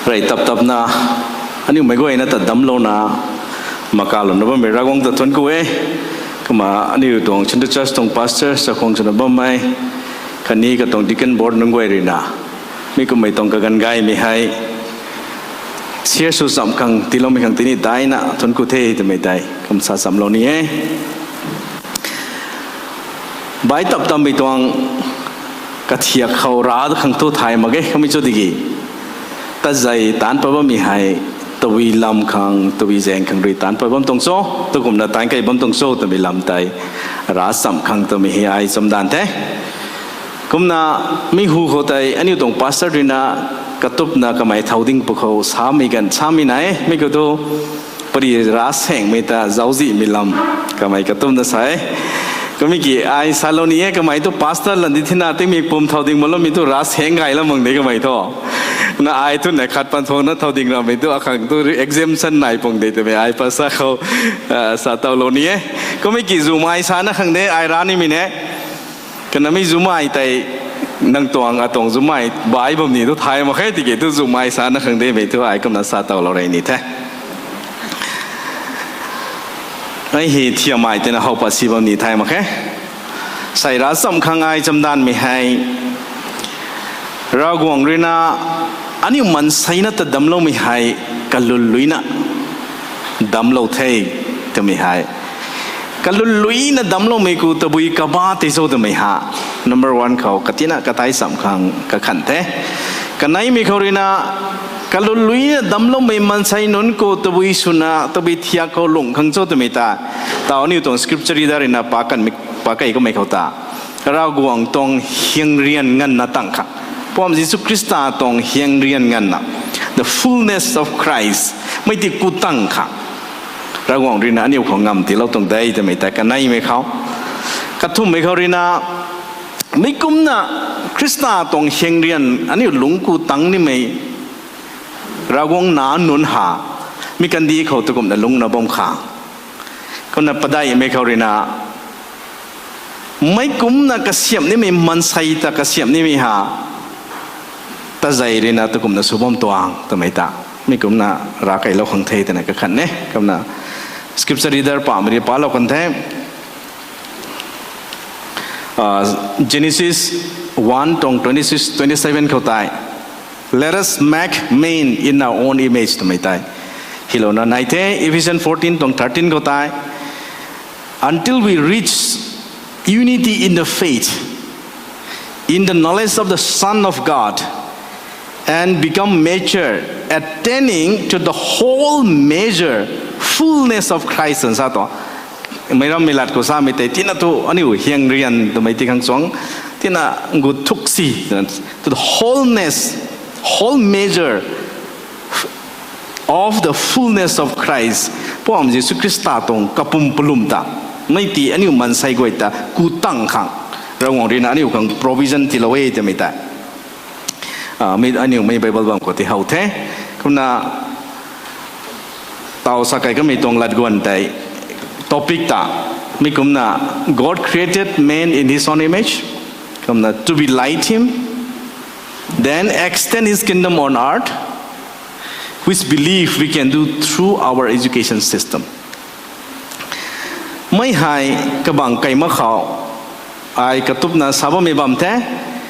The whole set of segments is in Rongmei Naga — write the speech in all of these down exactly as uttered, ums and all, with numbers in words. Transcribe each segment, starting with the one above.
Rey tap tapna, aniu meic guayna ta damclouna, makalou na bammei Ravguangc ta thuanc ku e. Kumna aniu tuang Central Church tuang pastor, chakhwang swna bammei, khatni katuang deacon board nunc guay ruina, mi kummei tuang kaganv gaymei hei share sw chamh khang tiiloumei khang tini daina thuanc ku the twmei tei kum sa chamlou ni e. Bai tap tammei tuang kathiak khou ra khang thu thay mak ge, kamei chu diki. Tazei taanc pat bammei hei, tabui lam khang, tabui zaeng khang rui taanc pat bam tuang cho, tukumna taanc kei bam tuang cho twmei lam tei ra chamh khang twmei hei ai chamdan the. Kumna mi hu khou tei aniu tuang pastor ruina katupna kamei thau ding pwkhou samei ganv samei nai e, mi khou thu pari ra saengmei ta zauczihmei lam kamei katupna sa e. Kummei ki ai salou ni e, kamei thu pastor lan di thina tingmik pum thau ding maloumei thu ra saeng gay lam mang de kamei thu. Na ai thu na khat pan thuangna thau ding ramei thu akhang thu exemption nai pung de twmei ai pastor khou sa tawlou ni e. Kummei ki zumei sana khang de ai ra nimei ne. Kanamei zumei tei nang tuang atuang zumei bai bam ni thu thay mak khe, tiki thu zumei sana khang demei thu ai kumna sa tawlou rey ni the. Ai hei thiammei teina how pat si bam ni thay mak khe. Sei ra chamh khang ai chamdanmei hei, Ravguangc ruina aniu maanseina ta damcloumei hei kalun luina damclou the twmei hei. Kalun luina damcloumei khou tabui kaba tei cho twmei ha. Number one khou katina katai chamh khang kakhan the. Kaneimei khou ruina kalun luina damcloumei maansei nunc khou tabui swna tabui thiak khou lung khang cho twmei ta, taw aniu tuang scripture reader ruina pa kan, pa kei kamei khou ta, Ravguangc tuang hyang rian nganvna tang kha, Mpouh Jisu Khrista tuang hyang rian nganvna, the fullness of Christ, mei ti ku tang kha, Ravguangc ruina aniu khou ngam tiilou tuang de twmei ta kaneimei khou. Kathumhmei khou ruina, mi kumna Khrista tuang hyang rian aniu lungc ku tang nimei Ravguangc nac nunc ha, mi kandih khou tukumna lungcna bam kha. Kumna padeihmei khou ruina, mei kumna kasiamh nimei maansei ta kasiamh nimei ha, tazei ruina tukumna sw bam tuang twmei ta, mi kumna ravkeilou khang the twna kakhan e. Kumna scripture reader pamei rui palou kan the. Genesis one tuang twenty six, twenty seven khou tei, let us make man in our own image twmei tei hylouna nai the. Ephesians fourteen tuang thirteen khou tei, until we reach unity in the faith, in the knowledge of the Son of God, and become mature, attaining to the whole measure, fullness of Christ, twna sa tuang. Meic rammei lat khou samei tei tina thu aniu hyang rian twmei ti khang chuang, tina ngu thuk si, to the wholeness, whole measure of the fullness of Christ, Mpouh Jisu Khrista tuang kapwm palum ta, mei ti aniu mansei guay ta ku tang khang, Ravguangc ruina aniu khang provision tiilou e twmei tei, aniu mei Bible bam khou ti how the. Kumna taw sa kei kamei tuang lat guan tei, topic ta, mi kumna, God created man in his own image, kumna, to be like him, then extend his kingdom on earth, which believe we can do through our education system. Mei hei kabang kei mak khou, ai katupna sa bammei bam the,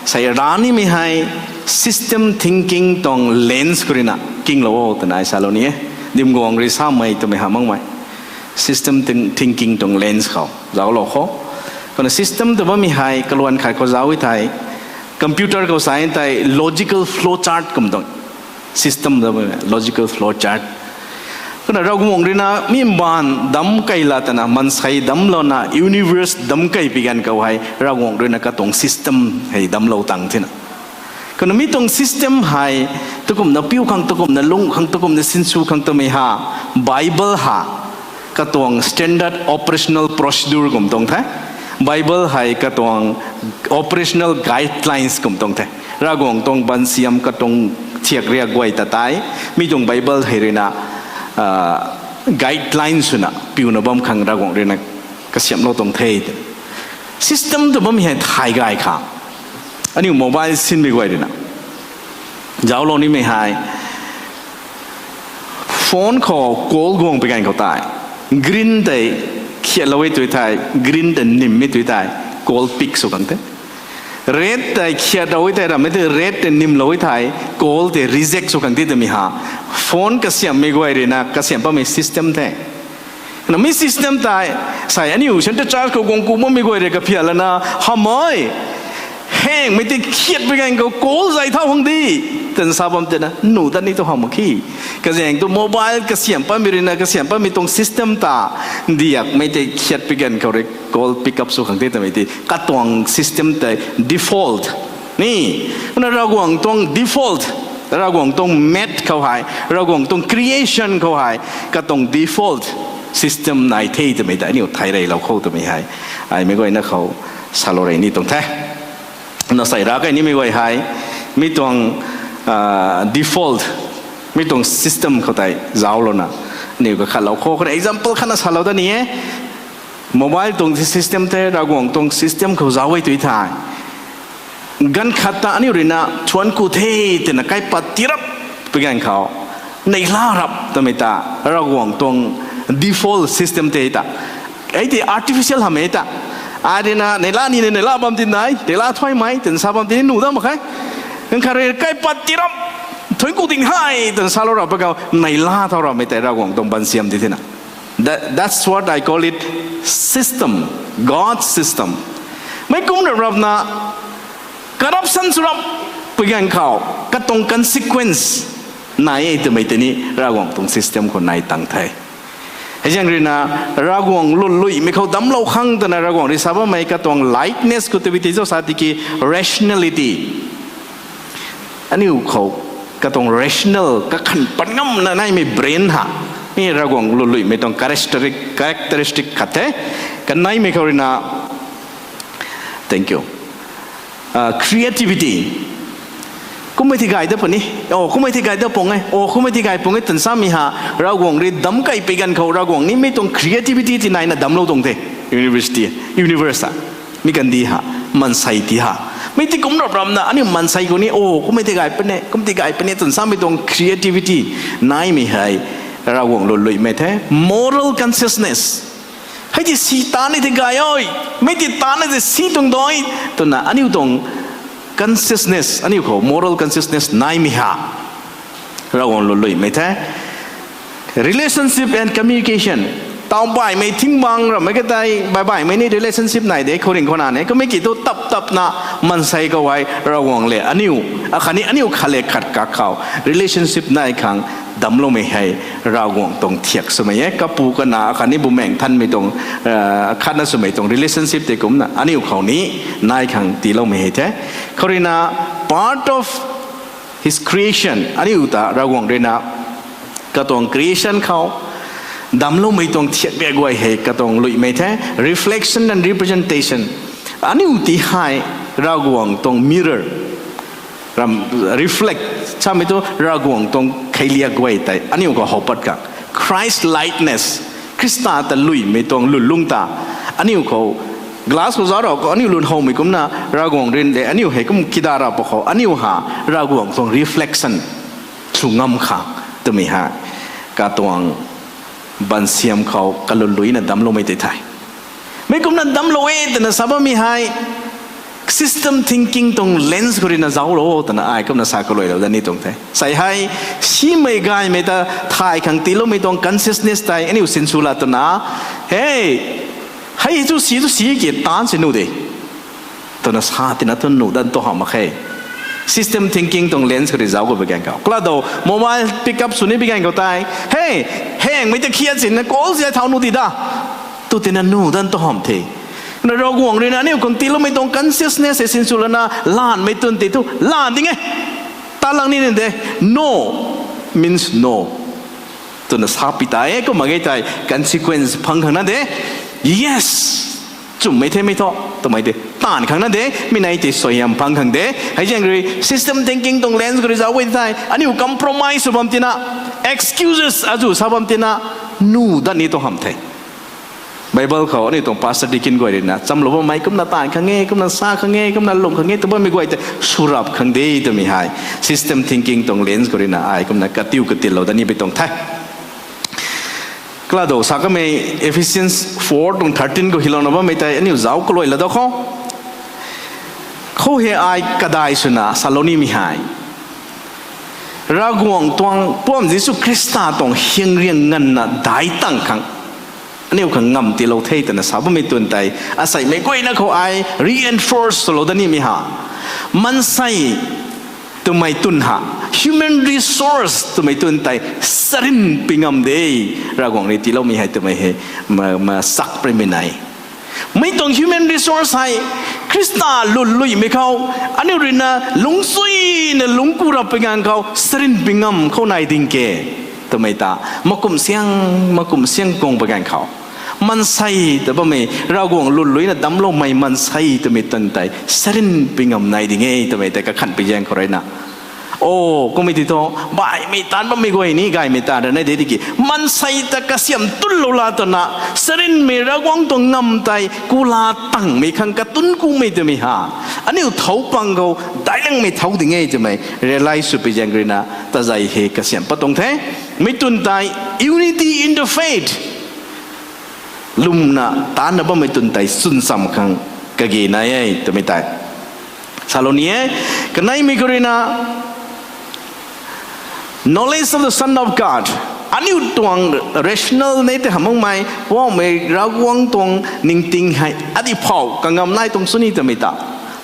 sei ra nimei hei system thinking tuang lens khou ruina kinglou o twna ai salou ni e. Dimguangc rui samei twmei ha makmei. System thinking tuang lens khou zauclou khou. Kumna system tw bammei hei kaluan khat khou zauc e thei, computer khou sa e thei logical flow chart kum tuang system, logical flow chart. Kumna Ravguangc ruina mi mbaanv damc kei la twna, mansei damclouna universe damc kei pi ganv khou hei Ravguangc ruina katuang system hei damclou tang thina. Kumna mi tuang system hei tukumna piu khang, tukumna lung khang, tukumna sinsw khang twmei ha, Bible ha katuang standard operational procedure kum tuang the. Bible hei katuang operational guidelines kum tuang the. Ravguangc tuang bansiam katuang thiak riak guay ta tei, mi tuang Bible hei ruina guidelines swna piuna bam khang Ravguangc ruina kasiamhlou tuang the. System tw bammei hei thay gay kha. Aniu mobile sinmei guay ruina zauclou nimei hei, Phone khou call guang pi ganv khou tei, green tei khiatlou e tui thei, green tei nimmei tui thei, call pick sw khang the. Red tei khiatlou e tei rammei tei red tei nimlou e thei, call tei reject sw khang the twmei ha. Phone kasiamhmei guay ruina kasiamh bammei system the. Namei system tei, sei aniu Central Church khou guang ku bammei guay rui kaphial lana, hamei, hengmei tei khiat pi ganv khou call zay thau hang di, twna sa bam tina, nu dat ni tu hamh mak khe. Kazaeng tu mobile kasiamh patmei ruina, kasiamh patmei tuang system ta, diakmei tei khiat pi ganv khou rui call pick up sw khang the twmei tei, katuang system tei default. Ni, kumna Ravguangc tuang default, Ravguangc tuang made khou hei, Ravguangc tuang creation khou hei, katuang default system nai the twmei tei aniu theic reylou khou twmei hei, ai meic guayna khou salou rey ni tuang the. Na sei ra kai nimei guay hei, mi tuang default, mi tuang system khou tei zauclouna, aniu kakhatlou khou khou example khatna salou dat ni e. Mobile tuang system the, Ravguangc tuang system khou zauc e tui thei, ganv khat ta aniu ruina thuanc ku the twna kaipat tirap pi ganv khou, neihla rap twmei ta, Ravguangc tuang default system tei ta, ei tei artificial hamhmei ta, ai ruina neihla ni neihla bam ti nai, neihla thuaimei twna sa bam ti nu dat mak khe. Ganv khat rui kaipat tirap, thuanc ku ding hei twna salou rap pi ganv khou neihla thau rapmei tei Ravguangc tuang bansiam di thena. That, that's what I call it system, God's system. Meic kum rap rapna corruption sw rap pi ganv khou, katuang consequence nai e twmei tei ni Ravguangc tuang system khou nai tang the. Hei zaeng ruina Ravguangc lwnluimei khou damclou khang twna Ravguangc rui sa bammei katuang likeness khou twbi tei zauc sa tiki rationality. Aniu khou katuang rational, kakhan pat ngamna naimei brain ha, mi Ravguangc lwnluimei tuang characteristic, characteristic khat the. Kaneimei khou ruina, thank you. Creativity. Kummei tei gay dat puni, o kummei tei gay dat pung e, o kummei tei gay pung e twna samei ha, Ravguangc rui damc key pi ganv khou Ravguangc ni mi tuang creativity tei naina damclou tuang the. University, universe a, mi kandih ha, maansei ti ha, mi tei kum rap ramna aniu maansei khou ni, o kummei tei gay puni, kum tei gay puni twna samei tuang creativity naimei hei Ravguangc lwnluimei the. Moral consciousness. Hei tei si ta ni tei gay o, mei tei ta ni tei si tuang dui, twna aniu tuang consciousness, aniu khou moral consciousness naimei ha, Ravguangc lwnluimei the. Relationship and communication. Taw baihmei thingbang rammei ka tei, baih baihmei ni relationship nai de, khouringh khou na ne, kummei ki tu tap tapna maansei khou hei Ravguangc le aniu, akhatni aniu khat le khat kak khou relationship nai khang damcloumei hei Ravguangc tuang thiak swmei e. Kapu kana akhatni Bumaengh Nthanmei tuang, khatna swmei tuang relationship tei kumna aniu khou ni nai khang tiiloumei hei the. Khou ruina part of His creation, aniu ta Ravguangc ruina katuang creation khou damcloumei tuang thiak riak guay hei katuang luimei the. Reflection and representation. Aniu ti hei Ravguangc tuang mirror, ram, reflect samei tu Ravguangc tuang kheiliak guay tei aniu khou how pat khang, Christ likeness, Khrista ta luimei tuang lwnlung ta aniu khou glass khou zauc rau khou aniu lwn howmei kumna Ravguangc rui le aniu hei kum kida rau pa khou aniu ha Ravguangc tuang reflection sw ngam khang twmei hei katuang bansiam khou kalwnluina damcloumei tei the. Mei kumna damclou e twna sa bammei hei system thinking tuang lens khou ruina zauclou twna ai kumna sa kaluailou dat ni tuang the. Sei hei simei gaymei ta thay khang tiiloumei tuang consciousness tei aniu sinsw la twna, he, hei tu si tu si ki taanc si nu de twna sa tina tu nu dat tu hamh mak khe. System thinking tuang lens khou rui zauc khou bi gan khou kala do mobile pick up sw ni bi gan khou tei, he, hengmei ta khiat sinna call si thau nu ti da tw tina nu dat tu hamh the. Kumna Ravguangc ruina aniu khang tiiloumei tuang consciousness hei sinsw lana laanmei twn tei thu laan ding e. Talang ni ni de, no means no twna sa pi ta e. Kumna mak ge tei consequence phang khang na de, yes, chwmmei themei thu twmei de taanv khang na de, mi nei tei suaihiam phang khang de. Hei zaeng rui system thinking tuang lens khou rui zauc e thei aniu compromise sw bam tina, excuses azu sa bam tina, nu dat ni tu hamh the. Bible khou aniu tuang pastor deacon guay ruina chamlou bammei kumna taanv khang e, kumna sa khang e, kumna lung khang e tw bammei guay tei swrap khang de twmei hei system thinking tuang lens khou ruina ai kumna katiu katinlou dat ni bi tuang the. Kala do sa kamei Ephesians four tuang thirteen khou hylouna bammei tei aniu zauc kaluai la da khou. Khou hei ai kadai swna salou nimei hei, Ravguangc tuang puam Jisu Khrista tuang hyng riang nganvna daic tang khang aniu khang ngam tiilou the twna sa bammei twn tei, aseimei guayna khou ai reinforce swlou da nimei ha. Maansei twmei twn ha, human resource twmei twn tei sarin pi ngam de. Ravguangc rui tiiloumei hei twmei hei ma, ma sak primei nai. Mi tuang human resource hei Khrista lwnluimei khou aniu ruina lungcsuina lungcku rap pui ganv khou sarin pi ngam khou nai ding ke twmei ta, makum siang, makum siang kung pui ganv khou, maansei ta bammei, Ravguangc lwnluina damcloumei maansei twmei twn tei sarin pi ngam nai ding e twmei tei kakhan pi zaeng khou ruina. O, kummei ti thu, baihmei taanc bammei guay ni gaymei taanv ra nai de tiki, maansei ta kasiamh tunlou la twna, sarinmei Ravguangc tuang ngam tei kula tangmei khang katun kumei twmei ha, aniu thou pang khou daic langmei thou ding e twmei realize sw pi zaeng ruina tazei hei kasiamh pat tuang the. Mi twn tei unity in the faith, lwmna taanna bammei twn tei chwn cham khang kage nai e twmei tei salou ni e. Kaneimei khou ruina knowledge of the Son of God. Aniu tuang rational nei tei hamh makmei, Poubauhmei Ravguangc tuang ningting hei adi phou kangam nai tuang sw ni twmei ta,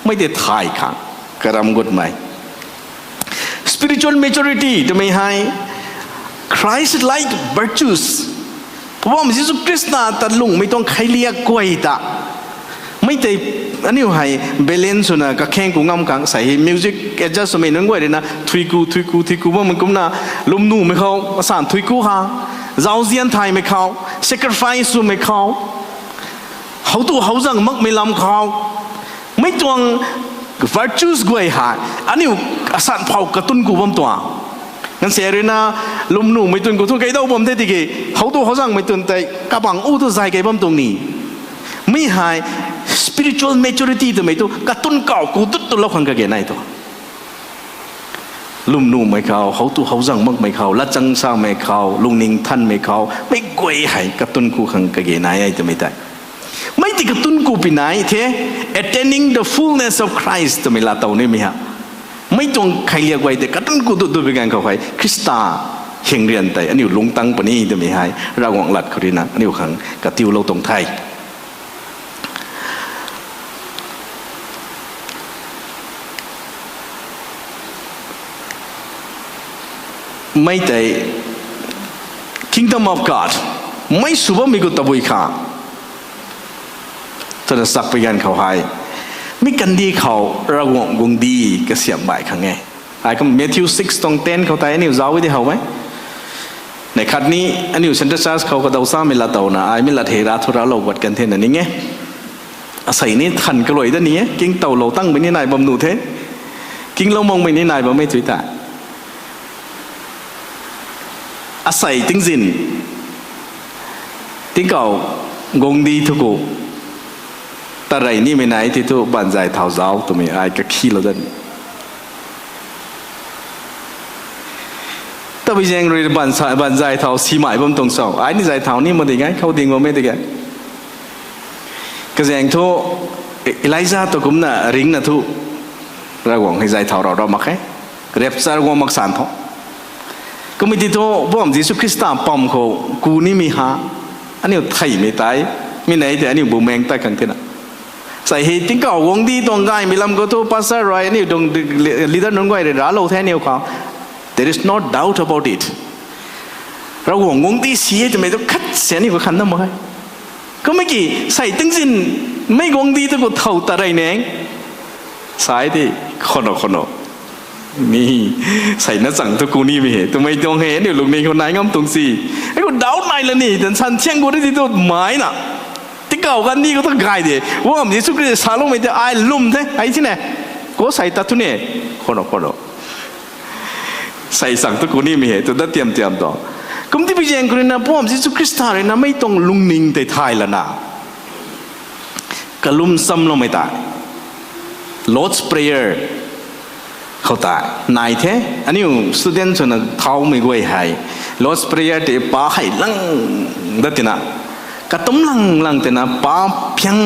mei tei thay khang karam gutmei. Spiritual maturity twmei hei Christ-like virtues, Poubauhmei Jisu Khrista ta lunghmei tuang kheiliak guay ta, mei tei aniu hei balance swna kakheng ku ngam khang sei hei music adjust swmei nunc guay ruina thuiku, thuiku, thuiku bammei kumna, lwmnumei khou asan thuiku ha, zauzian thaymei khou, sacrifice swmei khou, how tu how zang makmei lam khou, mei tuang virtues guay hei aniu asan phou katun ku bam tuang. Nganv se ruina lwmnumei twn ku thu kei dau bam the tiki, how tu how zangmei twn tei kabang u tu zay kei bam tuang ni. Mi hei spiritual maturity twmei tu katun kau ku tut tulou khang kage nai tu. Lwmnumei khou, how tu how zang makmei khou, latchang samei khou, lungning thanmei khou, mei guay hei katun ku khang kage nai e twmei tei, mei tei katun ku pi nai the, attaining the fullness of Christ twmei laa tow nimei ha. Mei tuang kheiliak guay tei katun ku tut tu pi ganv khou hei Khrista hyng rian tei aniu lungc tang puni twmei hei Ravguangc lat khou ruina aniu khang katiulou tuang the. Mei tei Kingdom of God, mei sw bammei khou tabui kha twna sak pui ganv khou hei, mi kandih khou Ravguangc guangcdic kasiamh baih khang e. Ai kum Matthew six tuang ten khou tei aniu zauc e di how e. Neih khatni aniu Central Church khou kadaw samei lat towna ai mi lat hei ra thu raclou guat kan thena ning e. Asei ni than kaluai da ni e, kingtowlou tangmei ni nai bam nuh the. Kinglou makmei ni nai bammei tui ta, asei tingzin tingkauh guangcdic thu ku tarey nimei nai ti thu baanzay thau zauc twmei ai kakhilou dat ni. Tabui zaeng rui baanzay thau simei bam tuang cho, ai ni zay thau ni mak di ge, khou ding bammei di ge. Kazaeng thu Elija tu kumna ringcna thu Ravguangc hei zay thau rau rau mak khe. Rapture guang mak san tho. Kummei ti thu Poubauhmei Jisu Khrista pam khou ku nimei ha, aniu theimei tei, mi nei tei aniu bumaeng tat khang tina. Sei hei tingkauh guangcdic tuang gaymei lam khou thu pastor rui aniu tuang leader nunc guay rui raclou the aniu khou. There is no doubt about it. Ravguangc guangcdic si e twmei thu khat si aniu khou khan na mak khe. Kummei ki sei tingzin mei guangcdic tu khou thow tarey neng sai di, khou no khou no, mi, sei na chang thu ku nimei hei twmei tuang hei aniu lungning khou nai ngam tuang si. Ai khou doubt nai la ni, tan san thiang gu ri ti tu mai na. Tingkauh ganv ni khou ta gay de, Poubauhmei Jisu Khrista saloumei tei ai lwm the ai ti ne, khou sei tat thu ne, khou no khou no, sei chang thu ku nimei hei tw dat tiam tiam tu. Kum ti pi zaeng khou ruina Poubauhmei Jisu Khrista ruina mei tuang lungning tei thay lana kalum chamloumei tei, Lord's Prayer khou tei nai the. Aniu student swna thaumei guay hei Lord's Prayer tei pa hei lang dat tina, katumc lang lang tina pa piang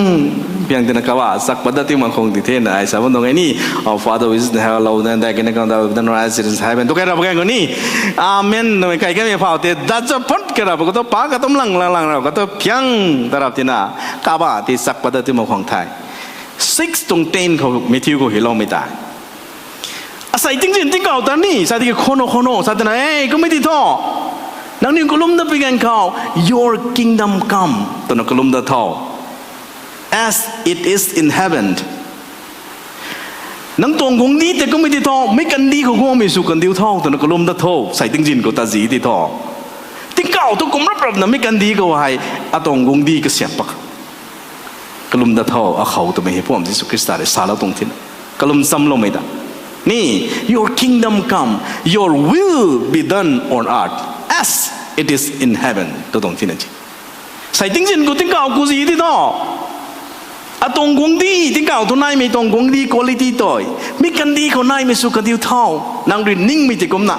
piang tina kaba chak pat dat ti mak khang ti the na ai sa bam tuang e ni. Our Father who is in heaven, hallowed be thy name, thy kingdom come, thy will be done on earth as it is in heaven. Tu kai rap kan khou ni, Amen twmei kai kamei phau tei dat cho phut kai rap khou tu pa katumc lang lang lang rap khou tu piang ta rap tina, kaba ti chak pat dat ti mak khang the. Six tuang ten khou Matthew khou hyloumei tei, asei tingzin tingkauh ta ni sa tiki khou no khou no sa tina, e kummei ti tho, nangniw kalum dat pui ganv khou, Your kingdom come twna kalum dat tho, as it is in heaven. Nang tuang guangcdic tei kummei ti tho, mi kandih khou guangmei sw kandiu tho twna kalum dat tho, asei tingzin khou ta zi ti tho. Tingkauh thu kum rap rapna mi kandih khou hei atuang guangcdic kasiam pat kalum dat tho akhou twmei hei Mpouh Jisu Khrista rui salou tuang thina, kalum chamloumei ta ni, Your kingdom come, Your will be done on earth as it is in heaven tw tuang thina si. Asei tingzin khou tingkauh khou zi ti tho, atuang guangcdic tingkauh thu naimei tuang guangcdic quality tei, mi kandih khou naimei sw kandiu tho, nang rui ningmei ti kumna,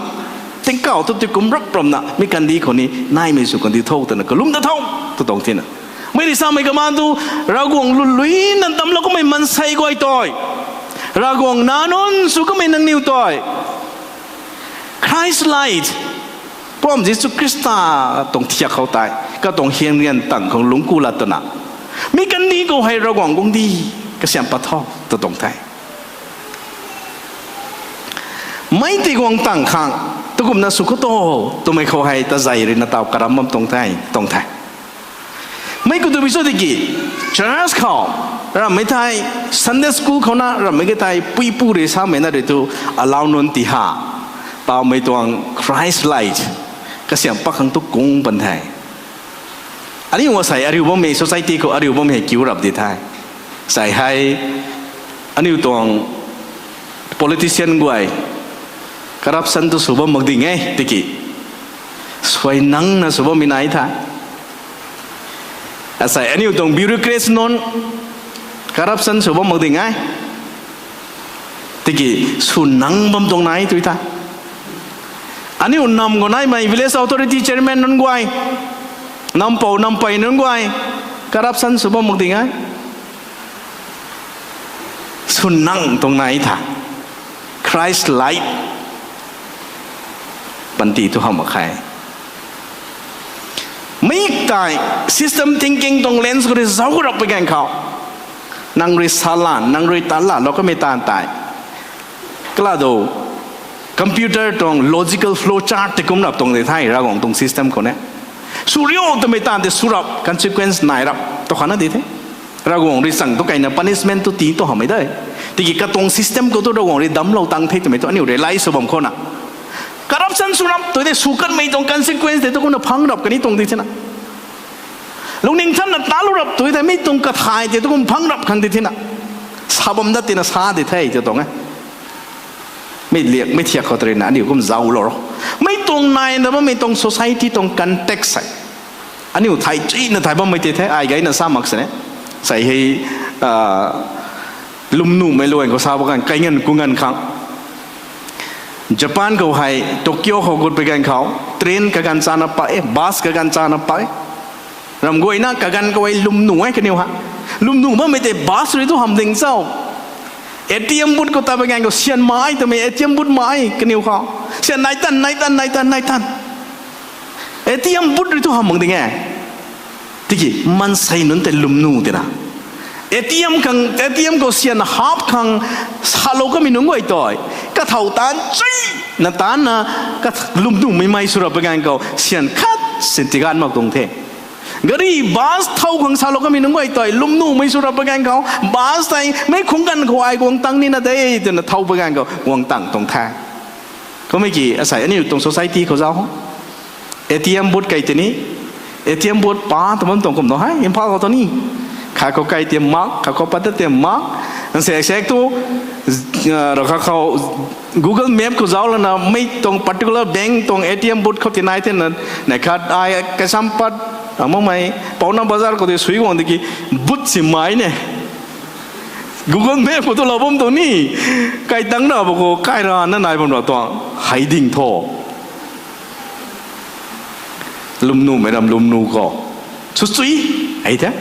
tingkauh thu ti kum rap ramna mi kandih khou ni naimei sw kandiu tho twna kalum dat tho tw tuang thina. Mei rui samei kaman tu, Ravguangc lwnluina damclou kamei maansei guay tei, Ravguangc nac nunc sw kamei nangniw tei Christ-like, Mpouh Jisu Khrista tuang thiak khou tei katuang hiangrian tang khou lungc ku lat twna, mi kandih khou hei Ravguangc guangcdic kasiam pat tho tw tuang the. Mei tei guang tang khang, tu kumna sw khou tu, twmei khou hei tazei rui na taw karam bam tuang the, tuang the. Mei khou tu bi cho tiki, church khou rammei thei, Sunday school khou na rammei ke thei puipu rui samei na rui tu, alau nunc ti ha, tawmei tuang Christ-like kasiam pat khang tu kung pan the. Aniu asei ariu bammei society khou ariu bammei hei kiu rap di the. Asei hei aniu tuang politician guay corruption tu sw bam mak ding e tiki, suai nangna sw bammei nai the. Asei aniu tuang bureaucrats nunc corruption sw bam mak ding e tiki, sw nang bam tuang nai tw the. Aniu nam khou naimei village authority chairman nunc guay, nampou nampey nunc guay, corruption sw bam mak ding e, sw nang tuang nai the. Christ-like panty tu hamh mak khe. Mei tei system thinking tuang lens khou rui zauc rap pui ganv khou, nang rui salan, nang rui tanlanlou kamei taanv tei, kala do, computer tuang logical flow chart tei kum rap tuang di the Ravguangc tuang system khou ne. Sw riu twmei taanv tei sw rap, consequence nai rap tu khana di the. Ravguangc rui chang tu kaina punishment tu ti tu hamhmei de. Tiki katuang system khou tu Ravguangc rui damclou tang the twmei tu aniu realize sw bam khou na, corruption sw rap tu tei sw kanmei tuang consequence tei tu kumna phang rap kani tuang di thena. Lungning thanna talou rap tu tei mi tuang kathay tei tu kum phang rap khang di thena. Sa bam dat tina sa di the tw tuang e. Mei liak mei thiak khou tei rui na aniu kum zauclou ro. Mei tuang naina bammei tuang society tuang context hei, aniu thay chuna thay bammei tei the, ai gayna sa mak sini. Asei hei lwmnuhmei luan khou sa bam ganv, kainganv kunganv khang, Japan khou hei Tokyo khou gut pui ganv khou train kaganv chana pak e, bus kaganv chana pak e. Ramh guayna kaganv khou hei lwmnuh e kaniw ha. Lwmnuh bammei tei bus rui tu hamh ding cho? A T M booth khou ta pui ganv khou syan mai twmei A T M booth mai kaniw khou syan nai tan nai tan nai tan nai tan, A T M booth rui tu hamh mak ding e. Tiki maansei nunc tei lwmnuh tina, A T M khang, A T M khou syan hap khang salou kamei nunc guay tei, kathau taanv chuina taanvna, lwmnuhmei mei sw rap pui ganv khou syan khat sin tigan mak tuang the. Gari bus thau khang salou kamei nunc guay tei lwmnuhmei sw rap pui ganv khou bus tei meic khung ganv khou ai guang tang nina de twna thau pui ganv khou guang tang tuang the. Kummei ki asei aniu tuang society khou zauc, A T M booth kai tei ni, A T M booth pa ta bam tuang kum na hei Imphal khou tu ni, khat khou kai tei mak, khat khou pat ta tei mak, nang sek sek tu, rakha khou Google Map khou zauc lana mei tuang particular bank tuang A T M booth khou tinai thena, neih khat ai Kaisampat, amakmei Paona Bazar khou tei sui guang di ki, booth si mai ne. Google Map khou tu lou bam tuang ni. Kai tangc ra bo khou, kai ra na nai bam ra tuang. Hei ding tho. Lwmnumei ram lwmnu khou. Sw chui. Hei the.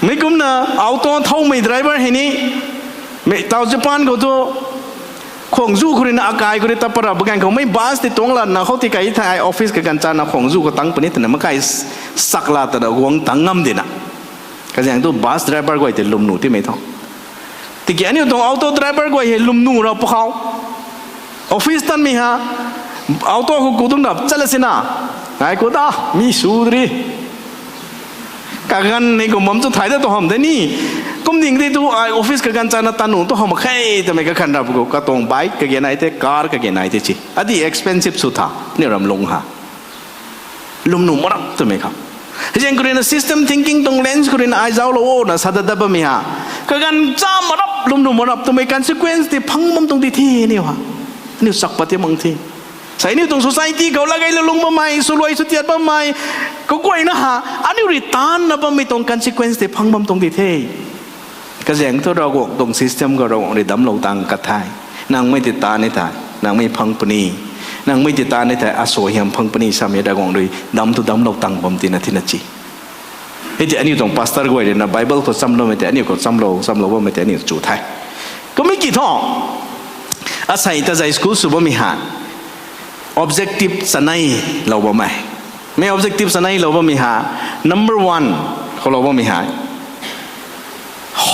Mi kumna auto thaumei driver hei ni. Mi tau Japan khou tu. Khwangzu khou rui na akai khou rui ta para bagang khou mei bus ti tuang la na khou ti kai thei office kaganv chana khwangzu khou tang puni twna makai sak la twna guang tang ngam di na. Kazaeng tu bus driver guay tei lwmnu timei tho. Tiki aniu tuang auto driver guay hei lwmnu ra pakhou. Office tanmei ha, auto khou kudung rap chat la sina. Ngai khou ta, mi sw dri. Kaganv ni kum bam chu thay da tu ham de ni. Kum ding di tu ai office kaganv chana tanu tu ham khe twmei kakhan rap khou, katuang bike kage nai tei, car kage nai tei chi. Adi expensive sw tha, ni ram lung ha. Lwmnu marap twmei khou. Hei zaeng khou rui na system thinking tuang lens khou rui na ai zauclou o na sa dat dat bammei ha. Kaganv cha marap, lwmnu marap twmei consequence tei phang bam tuang di the aniu ha. Aniu chak pat ti mang the. Sai aniu tuang society khou lagei lulung bammei, swluai swtiat bammei, kaguayna ha, aniu rui taanna bammei tuang consequence tei phang bam tuang di the. Kazaeng thu Ravguangc tuang system khou Ravguangc rui damclou tang ka the. Nangmei tei taan ni thei, nangmei phang puni. Nangmei tei taan ni thei, asuaihiam phang puni samei Ravguangc rui dam thu damclou tang bam tina thina chi. Hei tei aniu tuang pastor guay rui na Bible khou chamloumei tei, aniu khou chamlou, chamlou bammei tei aniu chu the. Kumhmei ki thu, asei ta zai school sw bammei ha, objective chanei lou bammei. Mi objective chanei lou bammei ha, number one khou lou bammei ha,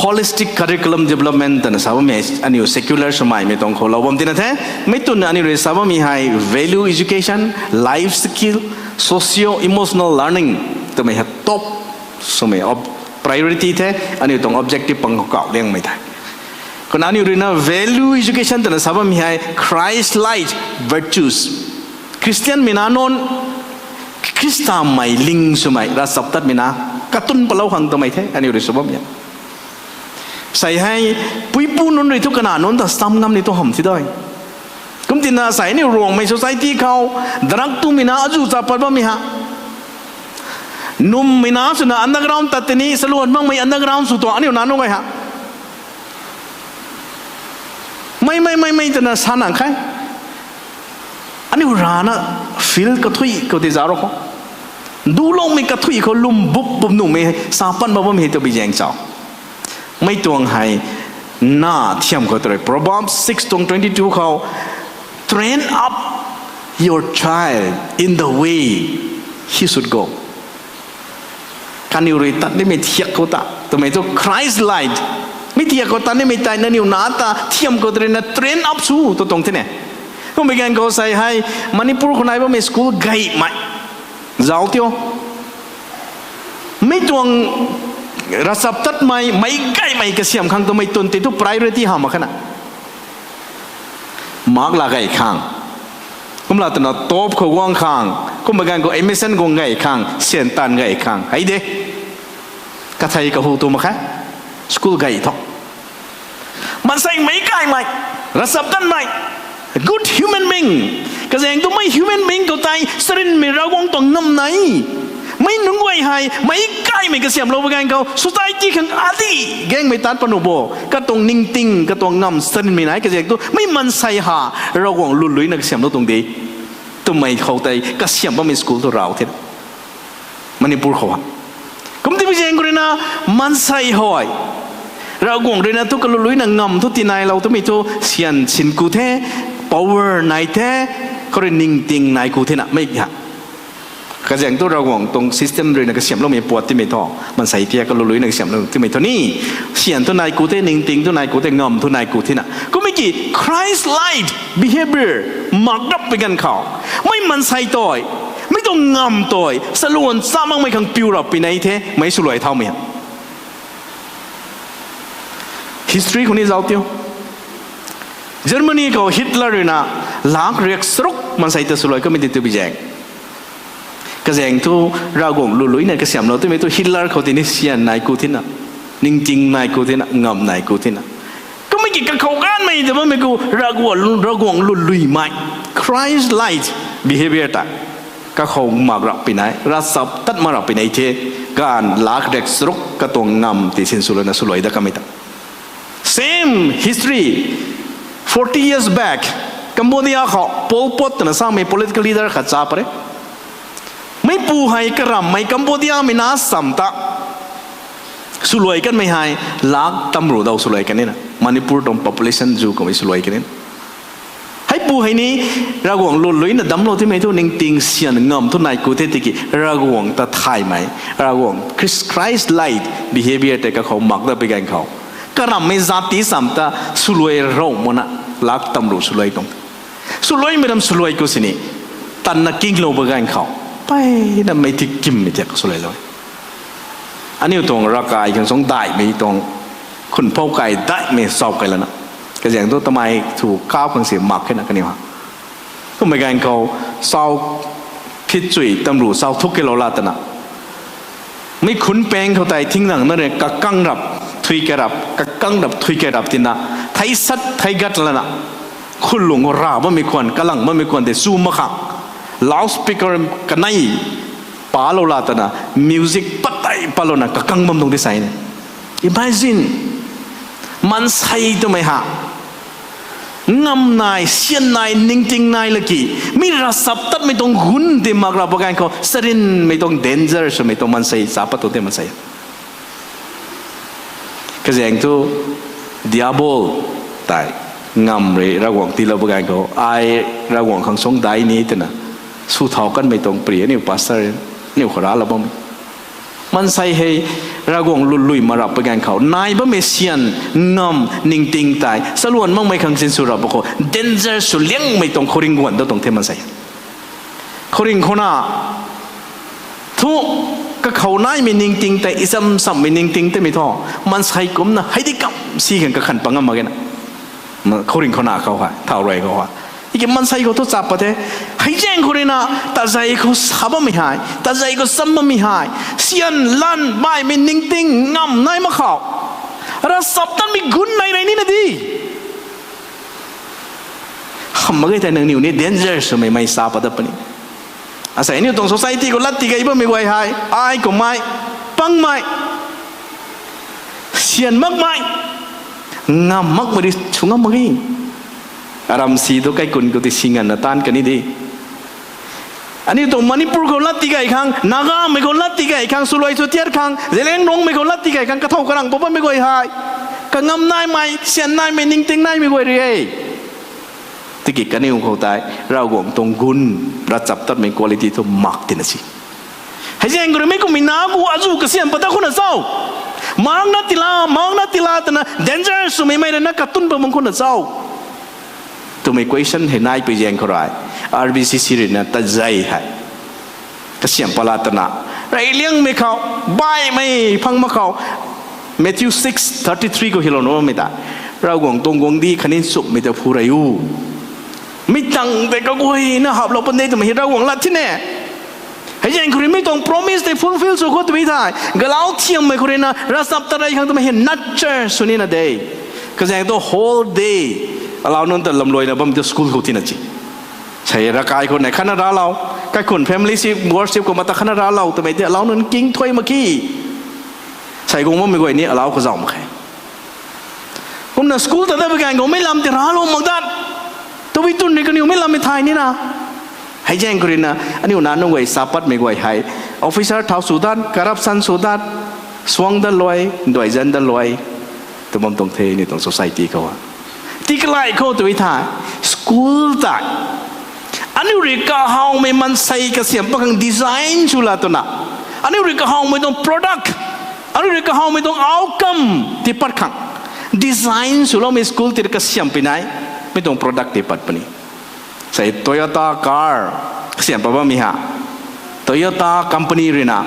holistic curriculum development twna sa bammei aniu secular swmei mei tuang khou lou bam tina the. Mei twn aniu rui sa bammei hei value education, life skill, socio emotional learning twmei hei top swmei ob-, priority the, aniu tuang objective pang khou kauh liangmei the. Kumna aniu rui na value education twna sa bammei hei Christ-like virtues. Christian mei na nunc, Khrista mei ling swmei, ravchaptatmei na, katun palou khang twmei the, aniu rui sw bammei. Sei hei, puipu nunc rui thu kana nunc ta sam ngam ni tu ham thi dai. Kum tina sei aniu Ruangmei society khou, drug tumei na azu cha pat bammei ha. Nummei na swna underground tat tini, saluan makmei underground sw tuang aniu na nunc gay ha. Mei, mei, mei, mei twna sa nang khe. Aniu rana field kathui khou tei za ro khou. Duloumei kathui khou lwm bup bup nuhmei sa pan bam bam hei tu bi zaeng chau. Mei tuang hei na thiam khou tu rui. Proverbs six tuang twenty two khou, train up your child in the way he should go. Kaniw rui tat nimei thiak khou ta, twmei thu Christ-like. Mi thiak khou tat nimei tei nangniw na ta thiam khou rui na train up sw tu tuang thine. Kummei ganv khou sei hei Manipur khou nai bammei school gaymei zauc tio. Mi tuang ravchaptatmei, meic gaymei kasiam khang twmei twn tei thu priority hamh mak khana. Mark la gay khang. Kumla twna top khou guang khang. Kummei ganv khou admission guang gay khang. Syan taanv gay khang. Hei de. Kathei kahu tu mak khe. School gay tho. Maansei meic gaymei. Ravchaptatmei. Good human being. Kazaeng twmei human being khou tei charynmei Ravguangc tuang ngam nai. Mei nunc guay hei meic gaymei kasiamlou bam ganv khou society khang adi gaengmei tat panu bo. Katuang ningting, katuang ngam charynmei nai kazaeng tu mei maansei ha Ravguangc luluina kasiamlou tuang de. Twmei khou tei kasiam bammei school tu rau the. Manipur khou ha. Kum ti bi zaeng khou rui na maansei hei Ravguangc rui na thu kaluluina ngam thu tinailou twmei thu syan sin ku the, power nai the, khou rui ningting nai ku thena mei ha. Kazaeng tu Ravguangc tuang system rui na kasiamloumei puat timei thu, maansei tia kaluluina kasiamlou timei thu ni, syan thu nai ku the, ningting thu nai ku the, ngam thu nai ku thena. Kummei ki Christ-like behavior mak rap pi ganv khou, mei maansei tei, mei tuang ngam tei saluan cha makmei khang piu rap pi nai the, mei swluai thaumei ha. History khou ni zauc tio. Germany khou Hitler rui na lak riak charuk maansei ta swluai kamei ti tu bi zaeng. Kazaeng thu Ravguangc luluina kasiamlou twmei thu Hitler khou tini syan nai ku thena, ningting nai ku thena, ngam nai ku thena. Kummei ki kakhou ganmei ta bammei khou Ravguangc, Ravguangc luluimei, Christ-like behavior ta kakhou mak rap pi nai, ravchaptat mak rap pi nai the. ganv lak rek charuk katuang ngam ti sinswlouna swluai dat kamei ta. Same history, forty years back, Cambodia khou Pol Pot twna samei political leader khat cha pat e. Meipu hei karamhmei Cambodiamei na sam ta swluai kanmei hei lak tamru daw swluai kan nina. Manipur tuang population zu kamei swluai kan nina. Heipu hei ni Ravguangc lutluina damclou timei thu ningting syan ngam thu nai ku the tiki Ravguangc ta thaymei, Ravguangc Christ, Christ-like behavior tei kakhou mak dat pi ganv khou, karamhmei zat ti sam ta swluai rou makna lak tamru swluai tuang. Swluaimei ram swluai khou sini tanna kinglou pi ganv khou, peina mei ti kimmei thiak swluailou. Aniu tuang ravkai khang suang daihmei tuang, khunphou kai daihmei sau kai lana, kazaeng thu tamei thu kau khang si mak khe na kaniw ha. Kummei ganv khou sau phitchui tamru sau thuk kelou la twna mi khunpaeng khou tei thingdang na rui kakang rap, thui kai rap, kakang rap, thui kai rap tina, thei sat thei gat lana, khunlung khou ra bammei khwan, kalang bammei khwan tei chu mak khang, loudspeaker kanei palou la twna, music patei palouna kakang bam tuang di sa ni. Imagine, maansei twmei ha ngam nai, syan nai, ningting nai laki, mi ravchaptatmei tuang gun ti mak ra pa ganv khou, sarinmei tuang danger swmei tuang maansei cha pat tu ti maansei. Kazaeng thu, Diabol tei ngam rui Ravguangc tiilou pa ganv khou, ai Ravguangc khang suang dai ni twna sw thau kanmei tuang pri aniu pastor, aniu khou raclou bammei. Maansei hei Ravguangc lutluai ma rap pa ganv khou nai bammei syan, ngam, ningting tei saluan makmei khang sinsw rap pa khou danger sw liangmei tuang khouringh guan dat tuang the maansei. Khouringh khouna thu kakhou naimei ningting tei, icham sammei ningting teimei thu, maansei kumcna hei di kam si khang kakhan pa ngam mak ge na. Khouringh khouna khou hei, thau rui khou hei, iki maansei khou thu chap pat the. Heizaeng khou rui na, tazei khou sa bammei hei, tazei khou cham bammei hei, syan lan baihmei ningting ngam nai mak khou, ravchaptatmei gun nai rei nina di. Hamh mak ge thei nangniw ni danger swmei mei sa pat dat puni. Asei aniu tuang society khou lat tigay bammei guay hei, ai kummei, pangmei, syan makmei, ngam makmei ri sw ngam mak ge. Aram si tu kaikhun khou ti si nganvna taanc kan ni di. Aniu tuang Manipur khou lat tigay khang, Nagamei khou lat tigay khang, swluai sw tiat khang, Zeliangrongmei khou lat tigay khang, kathau karang pw bammei guay hei, kangam naimei, syan naimei, ningting naimei guay rui e. Tiki kaniw khou tei Ravguangc tuang gun, ravchaptatmei quality thu mak tina si. Heizaeng khou rui mi kummei na gu azu kasiam pat ta khou na chau, makna tila, makna tila twna danger swmei mei rui na katun pat bam khou na chau twmei question hei nai pui zaeng khou rui, R B C C rui na tazei hei kasiam pat la twna, reyliangmei khou, baihmei phang mak khou, Matthew six thirty three khou hilou nuhmei ta, Ravguangc tuang guangcdic khatni nchumhmei ta phu rey u. Mi tang tei kaguayna haplou pun de twmei hei Ravguangc lat thina. Heizaeng khou rui mi tuang promise tei fulfill sw khou twmei thei, galau thiammei khou rui na ravchaptat rey khang twmei hei nurture sw nina de. Kazaeng tu whole day alau nunc ta lamluaina bam tu school khou tina si. Sei ravkai khou nei khatna raclou, kaikhun family si worship khou mata khatna raclou twmei tei alau nunc king thuy mak ki. Sei guang bammei guay ni alau khou zauh mak khe. Kumna school ta dat pui ganv khou mei lam ti raclou mak dat, tabui twn rui kaniw mei lammei thay nina. Heizaeng khou rui na, aniu nac nunc guay sa patmei guay hei, officer thau sw dat, corruption sw dat, suang dat luai, duaizan dat luai tw bam tuang the ni tuang society khou. Tikalai khou tw thei, school tei aniu rui kahawmei maansei kasiam pat khang design sw la twna, aniu rui kahawmei tuang product, aniu rui kahawmei tuang outcome tiipat khang design swloumei school tei kasiam pui nai, mi tuang product tiipat puni. Sei Toyota car kasiam pat bammei ha, Toyota company rui na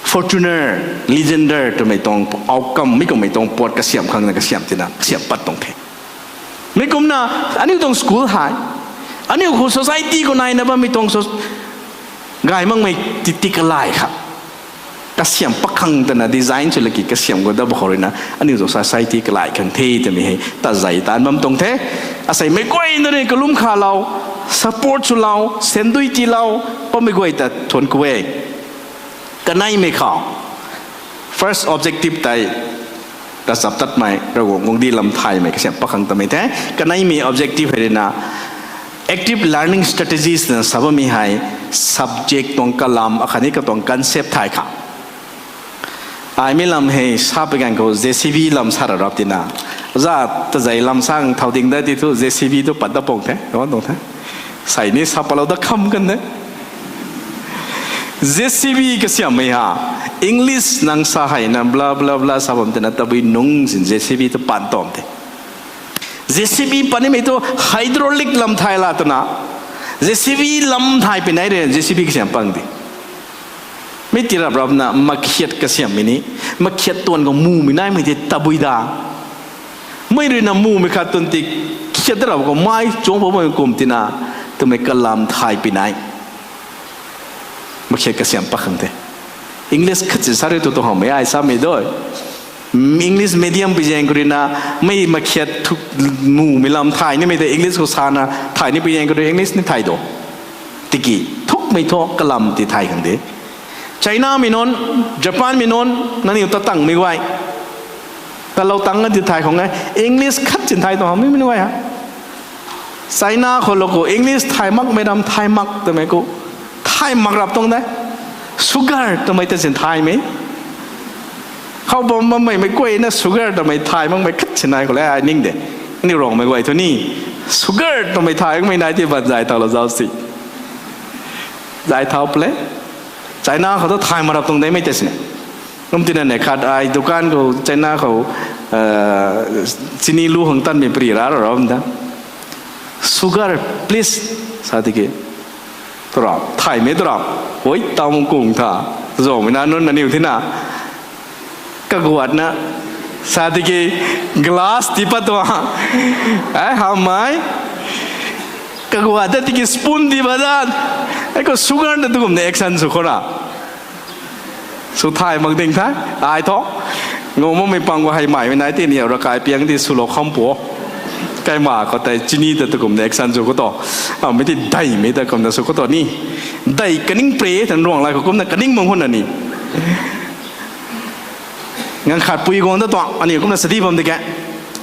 Fortuner, Legender twmei tuang outcome, mi kummei tuang pot kasiam khang na kasiam tina kasiam pat tuang the. Mi kumna, aniu tuang school hei, aniu khou society khou naina bammei tuang so, gay makmei titi kalai kha kasiam pat khang twna design sw laki kasiam khou dat ba khou rui na, aniu tuang society kalai khang the twmei hei tazei taanc bam tuang the. Asei meic guayna rui kalum khalou, support swlou, sandui tiilou bammei guay ta thuanc ku e. Kaneimei khou, first objective tei ravchaptatmei, Ravguangc guangcdic lam thaymei kasiam pakhang tamei the. Kaneimei objective hei ruina active learning strategies na sa bammei hei subject tuang kalam akhatni katuang concept thay khang. Ai mi lam hei sa pui ganv khou J C B lam sa ra rap tina, za tazei lam sang thau ding da ti thu J C B thu pat da pung the, tuang the. Sei ni sa palou da kham kan de. J C B kasiammei ha, English nang sa hei na bla bla bla sa bam tina tabui nung sin J C B thu pan tom the. J C B panimei thu hydraulic lam thay la twna, J C B lam thay pui nai re J C B kasiam pang di. Mi tirap rapna makhiat kasiammei ni, makhiat tuan khou mumei naimei tei tabui da. Mei ruina mumei khat tun ti khiat rap khou mai chuang pamei kum tina, twmei kalam thay pui nai. Makhiat kasiam pakhang the. English khat si sa ri tu tu hawmei ai samei doi. English medium pui zaeng khou ruina, mei makhiat thu mumei lam thay nimei tei English khou sana thay ni pui zaeng khou rui English ni thay do. Tiki thukmei thu kalam ti thay khang de. Chinamei nunc, Japanmei nunc nangniw ta tangmei guay, talou tang a ti thay khang e. English khat sin thay tuang hamei mei guay ha. China khou lou khou English thay makmei ram thay mak twmei khou thay mak rap tuang de. Sugar twmei ta sin thaymei khou bam bammei mei kuayna sugar twmei thay makmei khat sin nai khou le ai ning de. Aniw Ruangmei guay thu ni sugar twmei thay makmei nai ti ban zay thaulou zauc si. Zay thau ple. China khou tu thay mak rap tuang de mei tei sini. Kum tina ne khat ai dukan khou China khou chini lu khang tanmei pri ra ra ra bam da. Sugar, please, sa tiki. Tura thaymei tura, oi, taw kung tha, zomei na nunc nangniw thina kaguatna, sa tiki glass ti pat tua, ai hamei, kaguat ta tiki spoon ti pat da, ai khou sugar na tu kumna action sw khou ra. Sw thay mak ding the, ai thu. Ngau makmei pang khou hei maimei nai ti ni, rakai piang ti swlou kham pu. Kaima khou tei chini ta tu kumna action sw khou tu. Amei ti daihmei ta kumna sw khou tu ni. Dai kaning pre tan ruang lai khou kumna kaning mang hun na ni. Ngang khat pui guang da tuang, aniw kumna study bam di ke.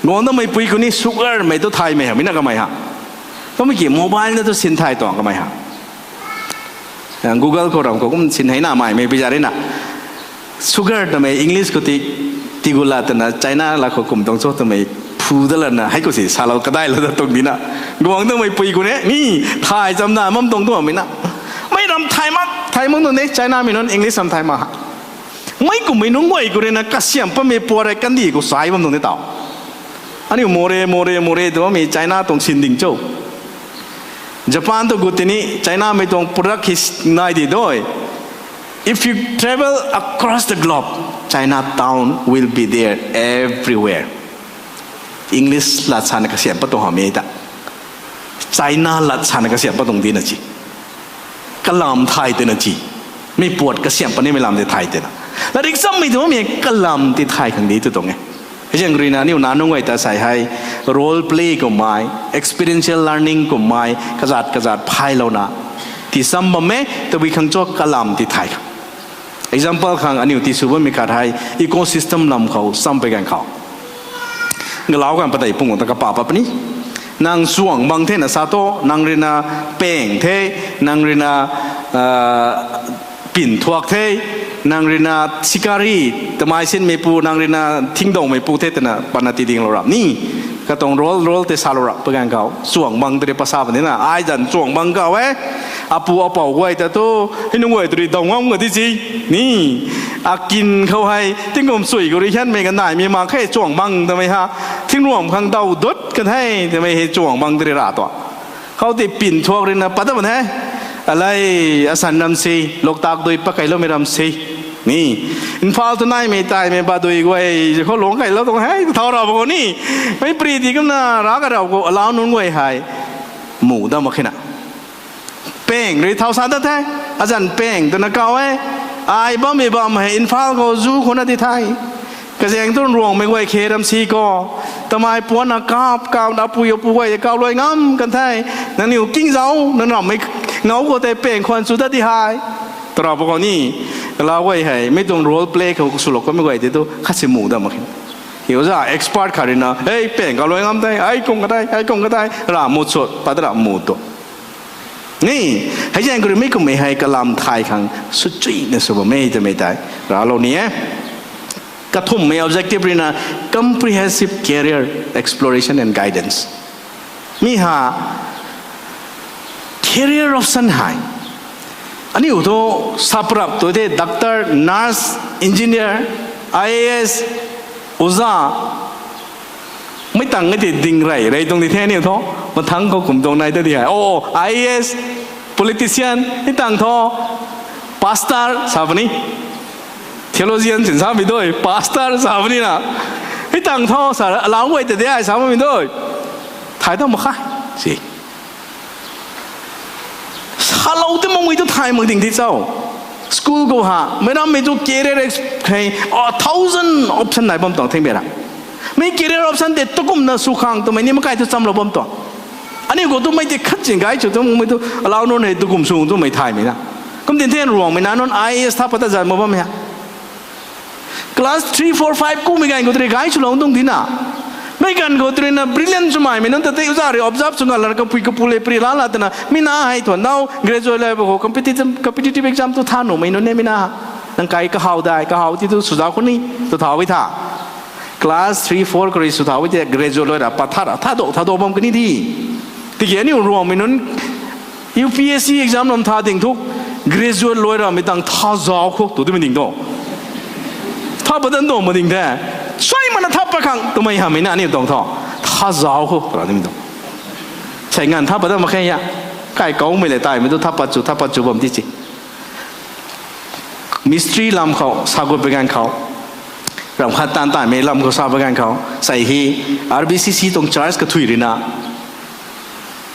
Guang dameipui khou ni sugar mei tu thaymei hamei na kamei ha. Kummei ki mobile na tu sin thay tuang kamei ha. Google khou ram khou kum sin hei na maimei pui za rui na. Sugar twmei English khou ti, tigula twna China la khou kum tuang cho twmei phu da lana hei khou si salou kadailou da tuang di na. Guang dameipui khou ne ni thay chamna mam tuang tuangmei na. Mei ram thay mak, thay mak tuang de, Chinamei nunc English ram thay mak ha. Mei kummei nunc guay khou rui na kasiam patmei puat rei kandih khou sai bam tuang de taw. Aniu more, more, more tw bammei China tuang sin ding cho. Japan tu gut tini Chinamei tuang product hei nai di doi. If you travel across the globe, Chinatown will be there everywhere. English lat sana kasiam pat tuang hamei ta. China lat sana kasiam pat tuang di na chi. Kalam thay tena chi. Mei puat kasiam patnimei lam tei thay tena. Larik chammei tu mei kalam ti thay khang di tu tuang e. Hei zaeng rui na aniu nac nunc guay ta sei hei role play kummei, experiential learning kummei, kazat kazat phaylouna. Ti cham bam e, tabui khang cho kalam ti thay khang. Example khang aniu ti sw bammei khat hei ecosystem lam khou cham pui ganv khou. Galau ganv patei pung ta kapa pat puni. Nang chuang bang the na sa tu, nang rui na peng the, nang rui na pin thuak the, nang rui na sikari, tamei sinmeipu, nang rui na thingdowmeipu the twna patna ti dinglou rap ni. Katuang role, role tei salou rap pui ganv khou chuang bang tei rui pasa puni na, ai zan chuang bang khou e. Apu apou guay ta tu, hei nunc guay tu rui daw ngam ka di si. Ni, akin khou hei tingkum sui khou rui hianmei kanaimei mak khe chuang bang twmei ha. Thingruam khang daw dut kan the twmei hei chuang bang tei rui ra tuang. Khou tei pin thuak rui na pat ta bam the. Alei, asan ram si, Loktak dui pakeiloumei ram si. Ni, Imphal tu naimei taimei badui guay khou lungc keilou tuang hei thau rap khou ni. Mei pri di kumna ra ka rap khou alau nunc guay hei mu dam mak khe na. Peng rui thau sa dat the. Azan peng twna kau e. Ai bammei bam hei Imphal khou zu khou na di the. Kazaeng tu Ruangmei guay khe ram si khou, tamei puanna kap kap na pui apu guay kau luai ngam kan the. Nangniw kingzau nang rammei ngau khou tei peng khwan chu dat di hei. Tara pa khou ni, Lau guay hei, mi tuang role play khou swlou kamei guay tei tu khat si mu da mak khe. Hi oza expert khat rui na, "Ei, peng ka luai ngam tei, ai kum ka tei, ai kum ka tei," ra mu chut, pat ra mu tu. Ni, hei zaeng khou rui mi kummei hei kalam thay khang, swchuina sw bammei twmei tei, raclou ni e. Kathumhmei objective rui na, comprehensive career exploration and guidance. Mi ha, career option hei. Aniu thu saprap tu the doctor, nurse, engineer, I A S, oza. Mei tang nge ti ding rey, rey tuang di the aniu thu. Mathang khou kum tuang nai ta di hei. Oh, I A S, politician, hei tang thu. Pastor, sa puni. Theologian sin sa mi doi, pastor sa puni na. Hei tang thu, sa, alau guay ta de ai sa mi doi. Thay ta mak kha. Si. Salou te makmei tu thay mak ding di chau. School khou ha, meic rammei tu career ex-, hei, a thousand option nai bam tuang thing bera. Mi career option tei tukumna sw khang twmei ni makai tu chamlou bam tuang. Aniu khou tu mei tei khat chin gay chu tu makmei tu, alau nunc hei tukum sw twmei thaymei na. Kum tin the Ruangmei na nunc I A S tha pat ta zan mak bam he. Class three, four, five kummei ganv khou tu rui gay swlou tuang di na. Mei ganv khou tu rui na brilliant swmaimei nunc ta tei oza rui observe sw nga lana kapui kapu le pri la la twna. Mi na hei thuan nau graduate level khou competitive, competitive exam tu tha nuhmei nunc e mi na. Nang kai kahaw dai, kahaw ti tu swzauc khou ni, tu thau e tha. Class three, four khou rui sw thau e tei graduate luai ra pat tha ra, tha do, tha do bam kani di. Tiki aniu Ruangmei nunc U P S C exam lam tha ding thu, graduate luai ramei tang tha zauc khou tu twmei ding tu. Tha pat dan do ma ding the. Suai mana tha pat khang twmei hamei na aniu tuang thu. Tha zauc khou tu ra twmei tu. Sei nganv tha pat dan mak khe ya. Kai kaumei le taimei tu tha pat chu, tha pat chu bam ti si. Mistry lam khou, sa gut pui ganv khou. Ram khat taanv taimei lam khou sa pui ganv khou. Sei hi R B C C tuang church kathui rui na.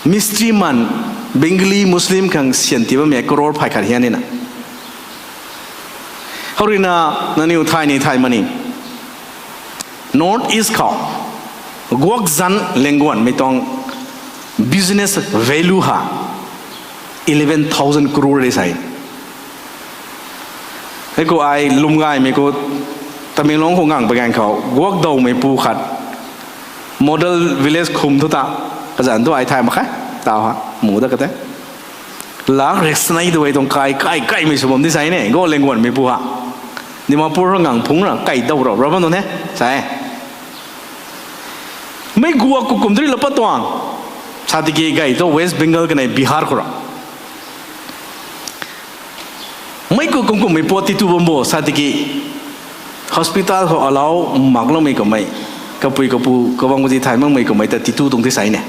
Mistry man, Bengali, Muslim khang syan ti bammei crore phay khat hian ni na. Hou rui na, nangniw thay ni thay mani. North East khou, guak zanc lengguanmei tuang business value ha, eleven thousand crore de sai. Hei khou ai lwm gaymei khou, Tamenglong khou ngang pui ganv khou, guak dawmeipu khat, model village khum thu ta, kazanc thu ai thay mak khe, tau ha, mu dat ka tei. Lak rek sanei tu e tuang kai, kai, kaimei sw bam di sai ne, guak lengguanmeipu ha. Dimapur rui ngang phungc ra, kai daw rau, ra bam tuang the, sai. Mei guak khou kum dri la pat tuang. Sa tiki gay thu West Bengal kanei Bihar khou ra. Mei khou kum kummei puat titu bam bo sa tiki hospital khou allow makloumei kummei, kapui kapu kabang kazi thay makmei kummei ta titu tuang ti sai ne.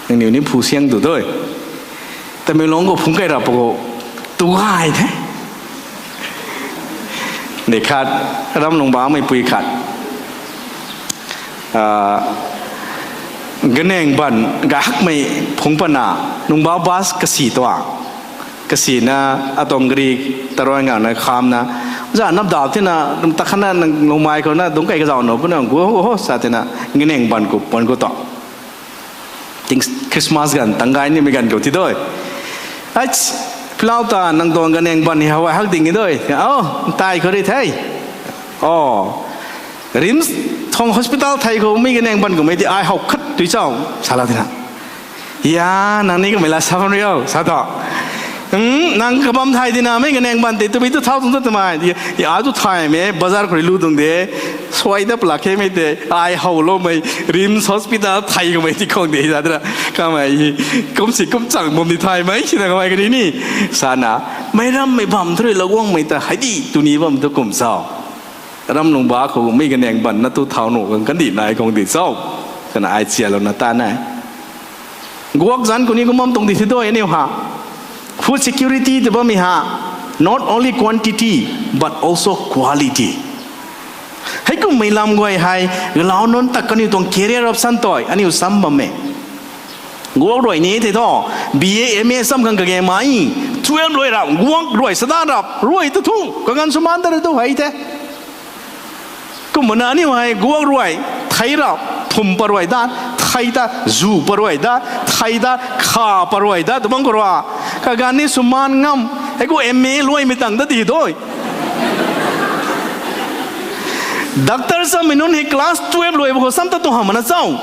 Nangniw ni phu siang tu dui. Tamenglong khou phungc kai rap khou tu gay the. Ni khat, Ramlungbameipui khat. Ah, Ganengban gahakmei phungc patna, Nungba bus kasi tuang. Kasina, atuang gari taroi ngakna khamna. Za napdau tina, takhatna nang lungmei khou na dungc kai kazauh nuh puna gu ho ho sa tina, Ganengban khou puan khou tu. Ting Christmas ganv, tang gay nimei ganv khou ti dui. Ach, pilau ta nang tuang Ganengban ni hawai hak ding dui. Oh, tai khou ri the. Oh, RIMS tuang hospital thei khou mi Ganengban khou mei ti ai how khat tui chau, sa la tina. Ya, nang ni kamei la sa bam rio, sa tu. Hmm, nang kabam thei tina, mei Ganengban tei, tu bi tu thau tuang tu twmei. Ya, ya, tu thaymei, bazar khou rui lu tuang de. Suai da pla khe mei tei, ai howloumei, RIMS hospital thei kamei ti khang de, sa tina. Kamei hi, kum si kum chang bam di thaymei, sina kamei kani ni. Sana, mei rammei bam thu rui la guangmei ta, hei di, tuni bam tu kum sau. Ramlungba khou mei Ganengban na tu thau nuh khang kandih nai khang di sau. Kana ai chialouna ta nai. Guak zanc khou ni kum bam tuang di thi dui aniu ha. Food security tw bammei ha, not only quantity, but also quality. Heikummei lam guay hei, galau nunc ta kaniw tuang career option tui, aniu sam bam e. Guak ruai ni thei thu, B A, M A sam khang kage mai, twelve ruai rap, guak ruai sada rap, ruai tu thu, kaganv sw man ta rui tu hei the. Kumna aniu hei guak ruai, thei rap, phum pat ruai dat, thei ta, zu pat ruai dat, thei ta, kha pat ruai dat, tu bang khou rui. Kaganv ni sw man ngam, Hei khou M A luaimei tang ta ti doi. Doctor samei nunc hei class twelve luai bo khou sam ta tu hamh mana chau.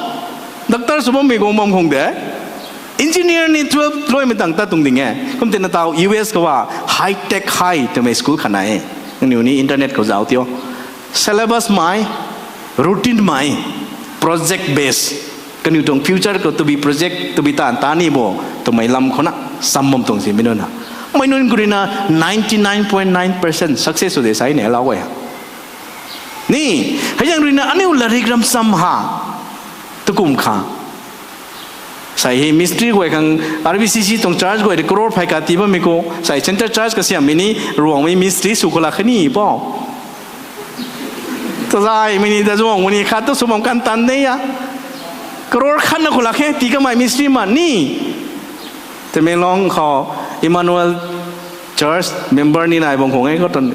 Doctor sw bammei guang bam khang de. Engineer ni twelve luaimei tang ta tuang ding e. Kum tina tau U S khou a high tech high twmei school khat nai e. Aniu ni internet khou zauc tio. Syllabus mai, routine mai, project base. Kaniw tuang future khou tabui project, tabui taanv ta ni bo, twmei lam khou na, sam bam tuang si mei nunc na. Mei nunc khou rui na ninety nine point nine percent success sw de sa ni lau e. Ni, hei zaeng rui na aniu latrik ram sam ha, tukum kha. Sai hei mistri guay khang R B C C tuang church guay de crore phey ka tii bammei khou, sai center church kasiammei ni, Ruangmei mistri sw khou lak khe ni pou. Tazaimei ni, ta Ruangmei ni, khat tu sw bam kan tan de a. Crore khat na khou lak khe, tii kamei mistri man ni. Tamenglong khou Emmanuel Church member ni nai bam khang e khou tan.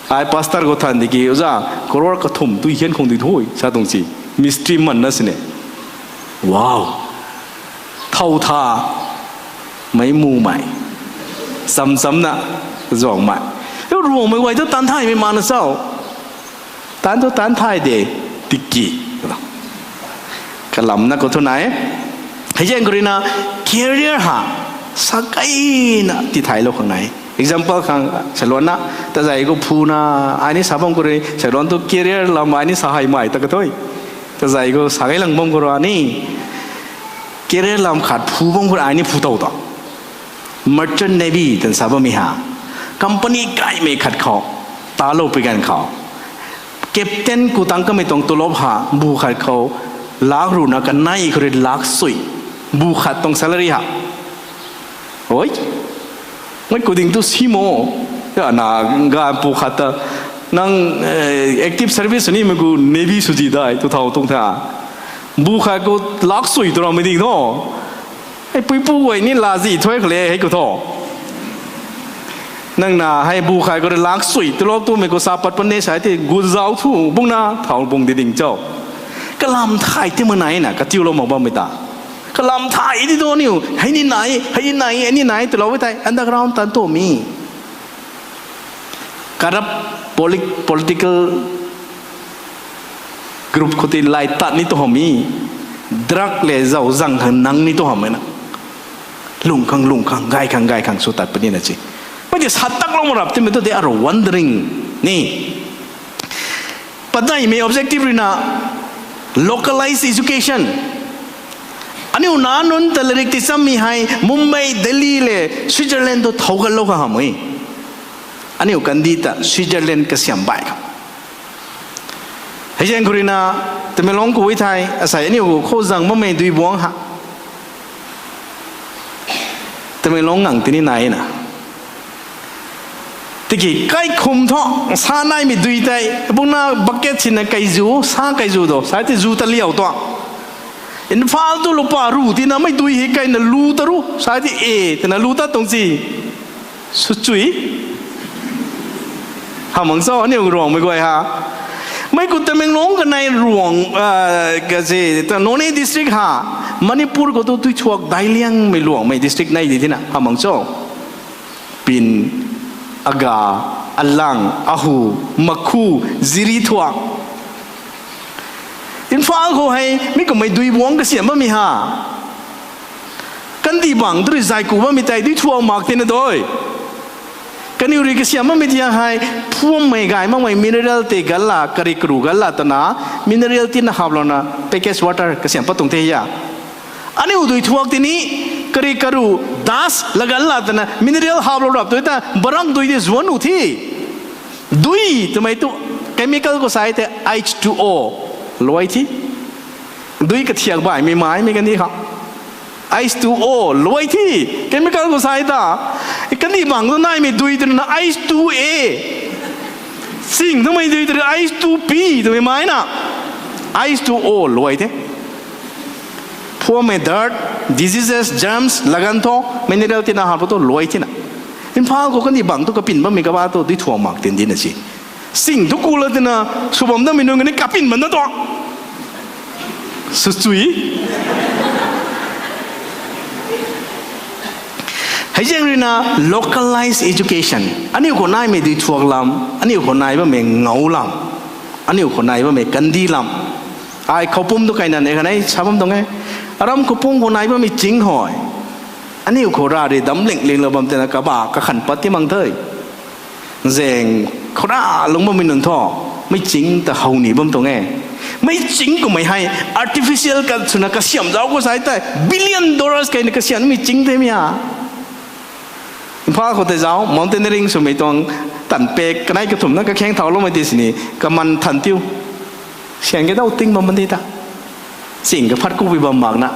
Ai pastor khou than di ki, oza, crore kathumh tu hian khang di tho, sa tuang si. Mistri man na sini. Wow. Thow tha, mei mumei. Cham cham na, Ruangmei. Ruangmei guay tu tan thaymei ma na chau. Tan tu tan thay de, tiki. Kalam na khou thu nai. Hei zaeng khou rui na career ha, sa kai na tithaylou khang nai. Example khang, salon na, tazai khou phu na, ai ni sa bam khou rui, salon tu career lam ai ni sa heimei ta ka thu. Tazai khou sa kai lang bam khou rui ni, career lam khat phu bam khou rui ai ni phu tow ta. Merchant Navy twna sa bammei ha. Company kaimei khat khou, taloupui ganv khou, captain khou tang kamei tuang tulop ha, bu khat khou, lak ruhna kanei khou rui lak sui. Bu khat tuang salary ha. Oi. Mei khou ding tu si mo. Ya na, ganv pu khat ta, nang active service ni mei khou Navy sw di dai, tu thau tuang tha. Bu khat khou lak sui tu ramei ding tho. Hei puipu guay ni lazi thuay khou le hei khou tho. Nang na hei bu khat khou rui lak sui, tulop tumei khou sa pat pan de sa ti gu zau thu, bung na thau bung di ding chau. Kalam thay ti ma nai na, katiulou mak bammei ta. Kalam thay ti tu niu, hei ni nai, hei ni nai, hei ni nai, tulou e thei, underground tan tu mi. Corrupt political group khou ti lai tat ni tu hamh e. Drug le zau zang khang nang ni tu hamh e na. Lung khang, lung khang, gay khang, gay khang sw tat puni na si. Mei ti sa taklou mak rap timei tu they are wondering ni. Padaimei objective rui na localized education. Aniu nac nunc ta latrik ti chammei hei Mumbai, Delhi le Switzerland tu thau ganlou kha hamh e. Aniu kandih ta Switzerland kasiam bai kha. Hei zaeng khou rui na, Tamenglong khou e thei, asei aniu khou zang bammei dui buang ha. Tamenglong ngang tini nai na. Tiki kaikhum thu, sa naimei dui tei, bungna bucket sina kaizu, sa kaizu do, sa ti zu ta liau tuang. Imphal tu lupa ru tina mei dui hei kaina lu ta ru, sa ti e, tina lu ta tuang si. Swchui. Hamh mang cho, aniu Ruangmei guay ha. Mei khou Tamenglong kanei Ruang, ah, kaze, ta Noney district ha. Manipur khou tu Tuithuak, Dailiangmei, Luangmei district nai di tina. Hamh mang cho. Pin, Aga, Alang, Ahu, Makhu, Zirithuak. Imphal khou hei, mi kummei dui buang kasiam bammei ha. Kandih bang tu rui zay ku bammei tei dui thuak mak tina doi. Kaniw rui kasiam bammei ti hei, phuammei gay makmei mineral tei ganla, kari karu ganla twna, mineral tina haplouna, package water kasiam pat tuang the ya. Aniu dui thuak tini, kari karu, dust la ganla twna, mineral haplou rap tu ta, barang dui di zuan u thi. Dui twmei tu, chemical khou sa tei H two O luai thi. Dui kathiak baihmei maimei kandih khou. H two O luai thi, chemical khou sa ta. Kandih bang tu naimei dui twna H two A. Sing twmei dui twna H two P twmei mai na. H two O luai the. Phuammei dirt, diseases, germs, lagan tho, mineral tina hap tu luai thina. Imphal khou kandih bang tu kapin bammei kaba tu dui thuak mak tin dina si. Sing tu kula tina, subam damei nunc kani kapin bam na tu. Swchui. Hei zaeng ruina localized education. Aniu khou naimei dui thuak lam, aniu khou nai bammei ngau lam, aniu khou nai bammei kandi lam. Ai khoupum tu kaina ne kanei sa bam tuang e. Aram khoupum khou nai bammei ching hoi. Aniu khou ra ri dam ling linglou bam tena kaba kakhan pat ti mang the. Zaeng khou ra lung bammei nunc thu, mei ching ta how ni bam tuang e. Mei ching kummei hei artificial ka swna kasiam zauc khou sai tei billion dollars kaina kasiam mei ching the mia. Imphal khou tei zauc, mountaineering swmei tuang tanpek kanei kathumna kakheng thauloumei ti sini kaman than tiu. Sian ke dau ting bam di ta. Ching kaphat kupui bam makna.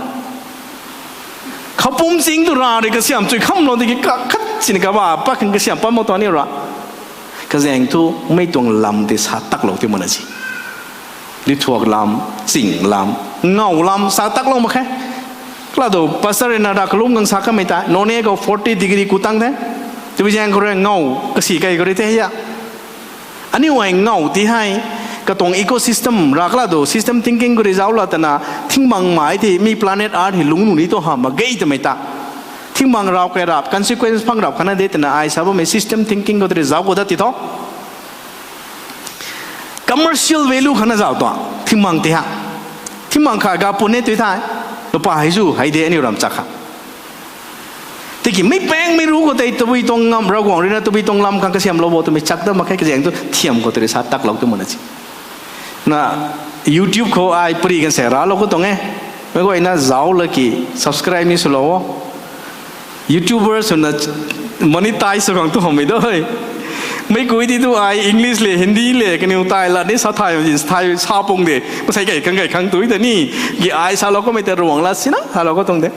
Khoupum ching tu ra ri kasiam chui khamlou tiki kakhat sini kaba pat khang kasiam pat mak tuang ni ra. Kazaeng thu mei tuang lam ti sa taklou ti mana si. Di thuak lam, ching lam, ngau lam sa taklou mak khe. Kala tu pastor ruina ra kalum gang sa kamei ta, none khou forty degree ku tang the. Tibui zaeng khou rui ngau, kasi kai khou rui the ya. Aniu ai ngau ti hei, katuang ecosystem, ra kala tu system thinking khou rui zauc la tana, thingmang mai ti mi planet Earth hei lungc nu ni tu ha mak ge twmei ta. Thingmang rau kai rap, consequence phang rap khana de tana ai sa bammei system thinking khou rui zauc khou dat ti thu. Commercial value khana zauc tuang, thingmang ti ha. Thingmang kha ga pun e tui thai. Lupa hei zu, hei de aniu ram chak kha. Tiki mei pang mei ru khou tei tabui tuang ngam, Ravguangc ruina tabui tuang lam khang kasiamlou bo twmei chak da mak khe kazaeng thu thiam khou tei sa taklou tu mana si. Na YouTube khou ai pari kan se ralou khou tuang e. Mei guayna zauc la ki subscribe ni swlou o. YouTuber swna monetize sw khang tu hamhmei doi. Mei kui ti tu ai English le, Hindi le, kaniw tai lat ni sa thay, thay sa pung de. Masei kai khang kai khang tu ta ni. Ki ai salou kamei ta Ravguangc lat sina salou khou tuang de.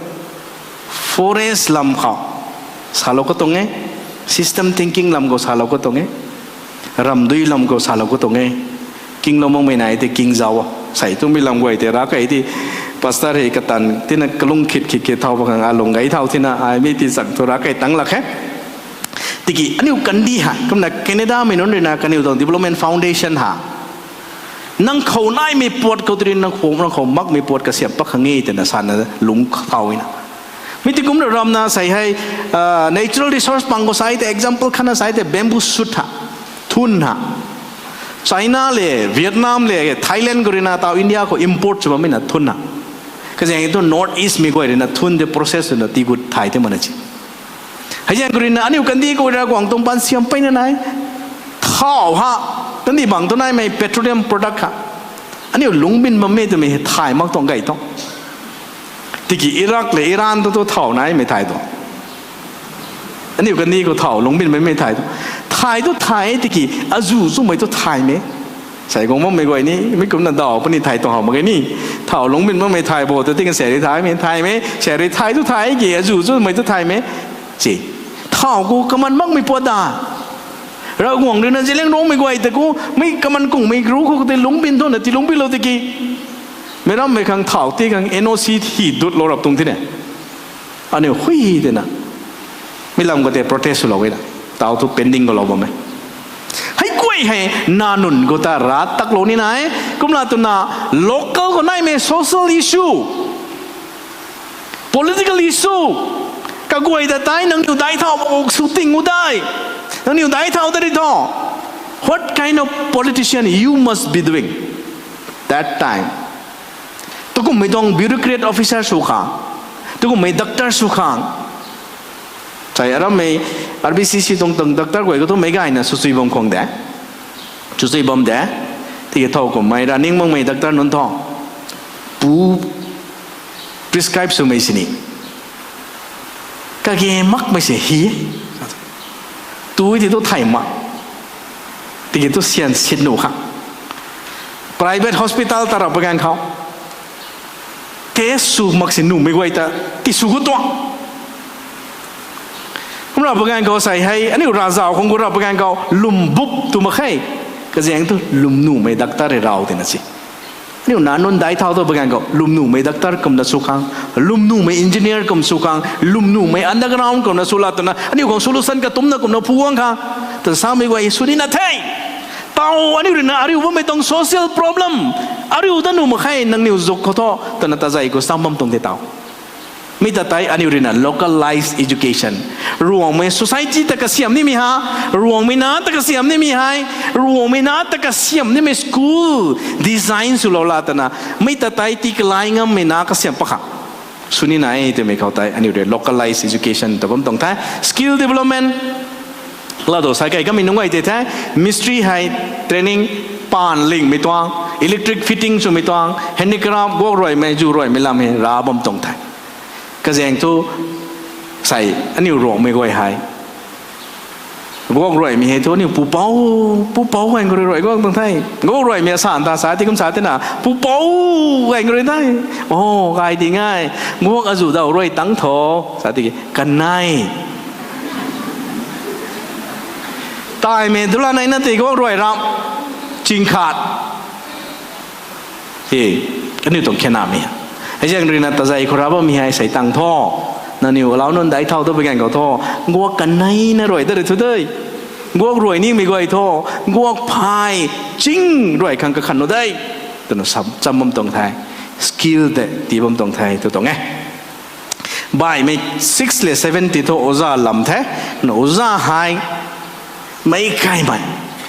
Forest lam khou salou khou tuang e. System thinking lam khou salou khou tuang e. Ramdui lam khou salou khou tuang e. Kinglou makmei nai tei king zauc o. Sei tumei lam guay tei ra kai ti pastor hei katan tina kalung khit khit khit thau pa khang alung gay thau tina ai mi ti chak thu ra kai tang lak khe. Tiki aniu kandi ha, kumna Canada mei nunc ruina kaniw tuang Development Foundation ha. Nang khou naimei puat khou tei nang khou, nang khou makmei puat kasiam pat khang e twna sana lung thau na. Mi ti kumna ramna sei hei, natural resource pang khou sai tei example khana sai tei bamboo shoot ha, thun ha. China le, Vietnam le, Thailand khou ruina tau India khou import sw bammei na thun ha. Kazaeng thu North East mei guay ruina thun tei process swna tii gut thay tei mana si. Hei zaeng khou ruina aniu kandi khou Ravguangc tuang pan siam peyna nai. Thau ha, kandi bang tu naimei petroleum product ha. Aniu lungcbin bammei twmei hei thay mak tuang gay tuang. Tiki Iraq le Iran tu tu thau naimei thay tuang. Aniu kandi khou thau lungcbin bammei thay tuang. Thay tu thay tiki azu chumei tu thaymei. Sei guang bammei guay ni, mi kumna daw puni thay tuang how mak ge ni. Thau lungcbin bammei thay bo tu tingna sari thaymei, thaymei, sari thay tu thay ki azu chumei tu thaymei. Si. Thau khou kaman makmei puat da. Ravguangc ruina zilev rongmei guay ta khou, mei kaman kungmei ru khou tei lungcbin thuna ti lungcbinlou tiki. Meic rammei khang thau ti khang N O C hi dutlou rap tuang tine. Aniu hui tina. Mi lam khou tei protest swlou e na. Tau thu pending khou lou bam e. Hei guay hei na nunc khou ta rat taklou ni nai. Kumna twna local khou naimei social issue, political issue kaguay ta tei nangniw daic thau mak sw ting u dai. Nangniw daic thau ta ri tho. What kind of politician you must be doing that time? Tukumhmei tuang bureaucrat officer sw khang, tukumhmei doctor sw khang. Sai arammei R B C C tuang tuang doctor guay khou thu meic gayna swchui bam khwang de, swchui bam de. Tiki thow kummei ra ning makmei doctor nunc thu pu prescribe swmei sini kage makmei se hi. Tui ti tu thay mak. Tiki tu sian sit nu khang private hospital ta rap pa ganv khou test sw mak si numei guay ta ti sw khou tuang. Kum rap pa ganv khou sei hei aniu ravzau khang khou rap pa ganv khou lwm bup tu mak khe. Kazaeng thu lwm numei doctor rui rau tina si. Aniu na nunc daic thau tu pa ganv khou lwm numei doctor kumna sw khang, lwm numei engineer kum sw khang, lwm numei underground kumna sw la twna aniu khang solution katumna kumna phu guang khang ta samei guay sw nina the. Tau aniu ruina ariu bammei tuang social problem ariu dat nu mak khe, nangniw zuk khou thu twna tazei khou sam bam tuang the tau. Mi ta tei aniu ruina localized education. Ruangmei society ta kasiam nimei ha, Ruangmei na ta kasiam nimei hei, Ruangmei na ta kasiam nimei school design swlou la twna, mi ta tei tii kalai ngammei na kasiam pakha sw nina e twmei khou tei aniu rui localized education ta bam tuang the. Skill development. Lado sai kai kamei nunc guay tei the, mistri hei training, paan lingmei tuang, electric fitting swmei tuang, handicraft, guak ruaimei, zu ruaimei lam hei ra bam tuang the. Kazaeng thu, sai, aniu Ruangmei guay hei, guak ruaimei hei thu aniu pupouc, pupouc guay khou rui ruai guang tuang the. Guak ruaimei asan ta sa ti kum sa tina pupouc guay khou rui the. O, gay ding e, guak azu daw ruai tang tho, sa tiki kanei. Taimei dula nei na tei guak ruai rap, ching khat. E, aniu tuang khenamei. Hei zaeng ruina tazei khou ra bammei hei sei tang tho. Nangniw alau nunc dai thau tu pui ganv khou thu, guak kanei na ruai ta rui thu de. Guak ruai nimei guay thu, guak phay ching ruai khang kakhan nu de twna sam, cham bam tuang the. Skill tei tii bam tuang the tw tuang e. Baihmei six le seven ti thu oja lam the. Na oja hei meic kaimei,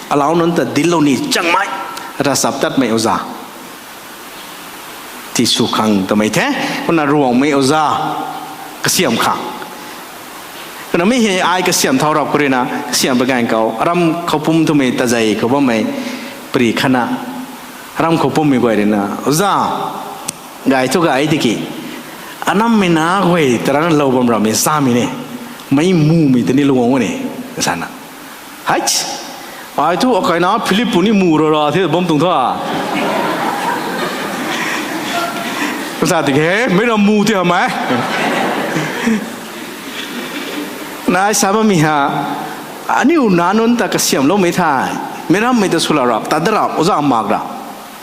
alau nunc ta dinclou ni changmei, ravchaptatmei oja ti sw khang twmei the. Kumna Ruangmei oja kasiam khang. Kumna mi hei ai kasiam thau rap khou ruina kasiam pa ganv khou, aram khou pum twmei tazei khou bammei pari khatna, aram khou pummei guay ruina, oja, gay thu gay tiki, anammei na guay tarana lou bam rammei samei ne, mei mumei tei ni lou guang o ne, sana. Hei, ai thu akaina Philip pu ni mu ra ra the bam tuang tha. Sa tiki, he, mei ram mu ti hamei. Na ai sa bammei ha, aniu nac nunc ta kasiamloumei the, meic rammei ta swlou rap, tat da rap, oja mak rap.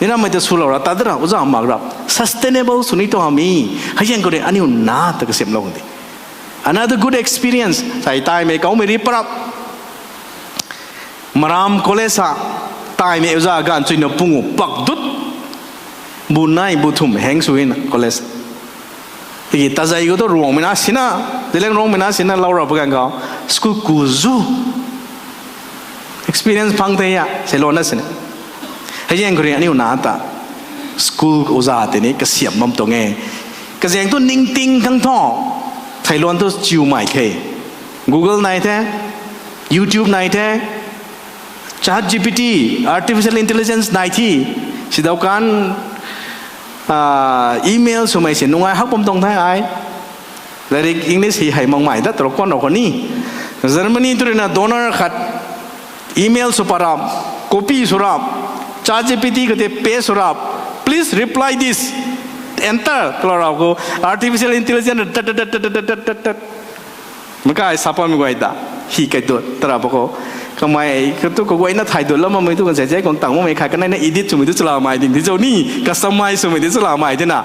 Meic rammei ta swlou rap, tat da rap, oja mak rap. Sustainable sw ni tuang hamei, hei zaeng khou rui aniu nac ta kasiamlou khang di. Another good experience, sai taimei kaumei ri parap. Maram College a, taimei oja ganv chuina pung u pak dut. Bu nai bu thum heng sw na college. Tiki tazei khou thu Ruangmei na sina, Zeliangrongmei na sina lou rap pa ganv khou, school ku zu experience phang the a, Seiluan na sina. Hei zaeng khou rui aniu nac ta school oja tei ni kasiam bam tuang e. Kazaeng thu ningting khang thu, Theiluan thu chiumei the. Google nai the, YouTube nai the, ChatGPT, artificial intelligence nai thi, sidau kan, email swmei si nungai hak bam tuang the ai. Lairik English hei hei makmei dat rou kuan rou khou ni. Germany tu ruina donor khat email sw pa rap, copy sw rap, ChatGPT khou tei paste sw rap, please reply this, enter twlou rap khou, artificial intelligence tat tat tat tat tat tat tat tat. Makai sa pammei guay ta, hi kai tu, ta rap khou. Kamei, katu kaguayna thay dut lam makmei tu kan sei sei kuang tang makmei khat kanei na edit swmei tu chwlamei ding di cho ni, customize swmei di chwlamei tina.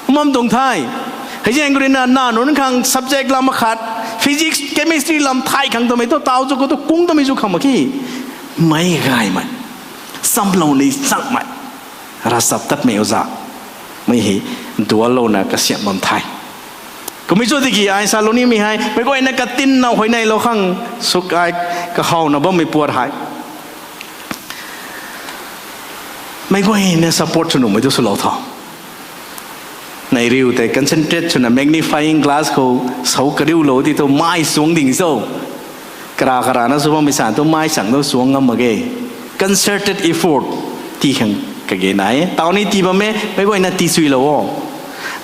Bam tuang the. Hei zaeng khou ruina nac nunc khang subject lam akhat, physics, chemistry lam thay khang twmei tu, tau chu khou tu kung twmei chu khang mak ki. Meic gaymei, chamlou ni changmei, ravchaptatmei oja, mei hei duanlouna kasiam bam the. Kummei chu tiki ai salou nimei hei, meic guayna katinna huayneylou khang, suk ai kahawna bammei puat hei, meic guayna support sw nuhmei tu swlou tho. Neih riu tei concentrate swna magnifying glass khou sou kariulou ti thu mai suang ding cho. Kara karana sw bammei san tu mai chang tu suang ngam mak ge. Concerted effort tii khang kage nai e. Tau ni tii bam e, meic guayna tii suilou o.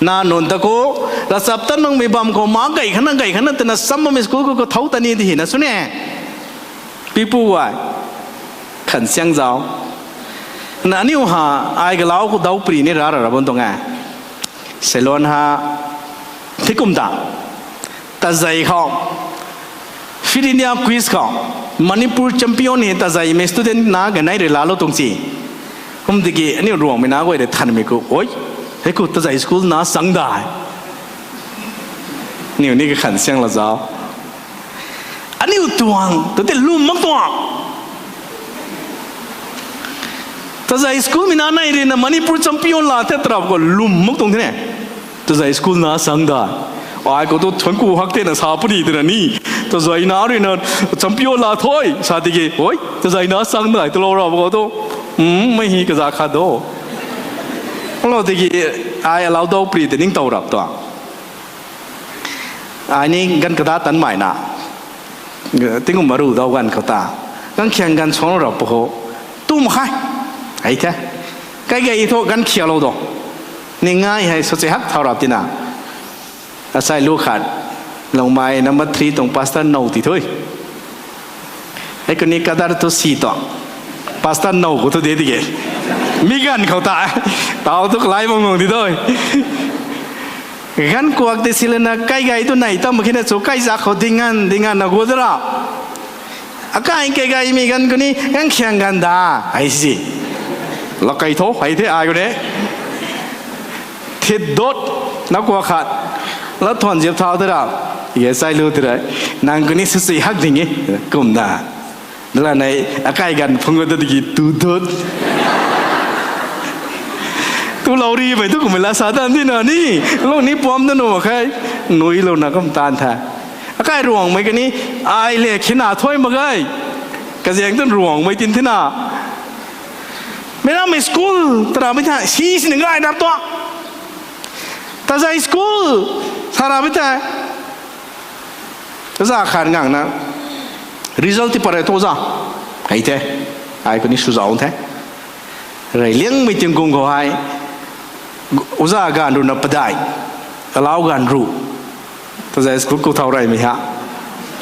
Nac nunc ta khou, ravchaptat makmei bam khou ma gay khatna gay khatna twna sam bammei school khou khou thou ta ni di hina sw ne. Pipu guay, khan siang zau. Na aniu ha, ai galau khou dau pri ni ra ra ra bam tuang e. Seiluan ha, thi kum ta, tazei khou, Fit India Quiz khou, Manipur champion hei tazeimei student na ganei rui laalou tuang si. Kum tiki aniu Ruangmei na guay rui thanmei khou, oi, hei khou tazei school na chang dai. Aniu ni kakhan siang la zau. Aniu tuang tu tei lwm mak tuang. Tazei school mei na nei rui na Manipur champion la the tarap khou lwm mak tuang the ne. Tazei school na chang dai. Ai khou tu thuanc ku hak tena sa puni twna ni. Tazaina rui na champion la thoi sa tiki, oi, tazaina sang nai twlou ra bo khou tu. Hmm, mei hi kaza khat do. Lou tiki, ai alau dou pri tei ningtow rap tuang. Ai ni ganv kada tan mai na. Tingkum maru dou ganv khou ta. Ganv khiang ganv suang rap bo khou. Tu mak khe. Hei the. Kai gay thu ganv khialou do. Ni ngai hei sw che hak thau rap tina. Asai lu khat, Longmai number three tuang pastor now ti thui. Hei kuni kadar tu si tuang. Pastor now khou tu de tiki. Mi ganv khou ta. Tau tu kalai bam nung ti thui. Ganv kuak ti silana kai gay tu nai tam khina chu kai zak khou dingan, dingan na gu dara. Akai kai gaymei ganv kuni, ganv khiang ganv da. Hei si. Lakai tho, hei the ai kuni. Thit dot, na kua khat. La thuan ziap thau tera. Ye sai lu tera. Nang kuni sw sui hak ding e. Kum da. Dala nei, akai ganv phung ta tiki tu dot. Tu lou ri mei tu kum la sa tan di na ni. Lou ni puam ta nu khe. Nui lou na kum tan tha. Akai Ruangmei kani, ai le khina thoi mak ge. Kaziang tun Ruangmei tin thina. Meic rammei school, tara mei tha, si si ning rai dap tua. Tazei school, sara mei tha. Za khan ngang na. Result ti pare to za. Hei the. Ai kuni sw zau the. Rei liangmei tingkung khou hei. Uza ganv ru na padai. Alau ganv ru. Tazei school ku thau reymei ha.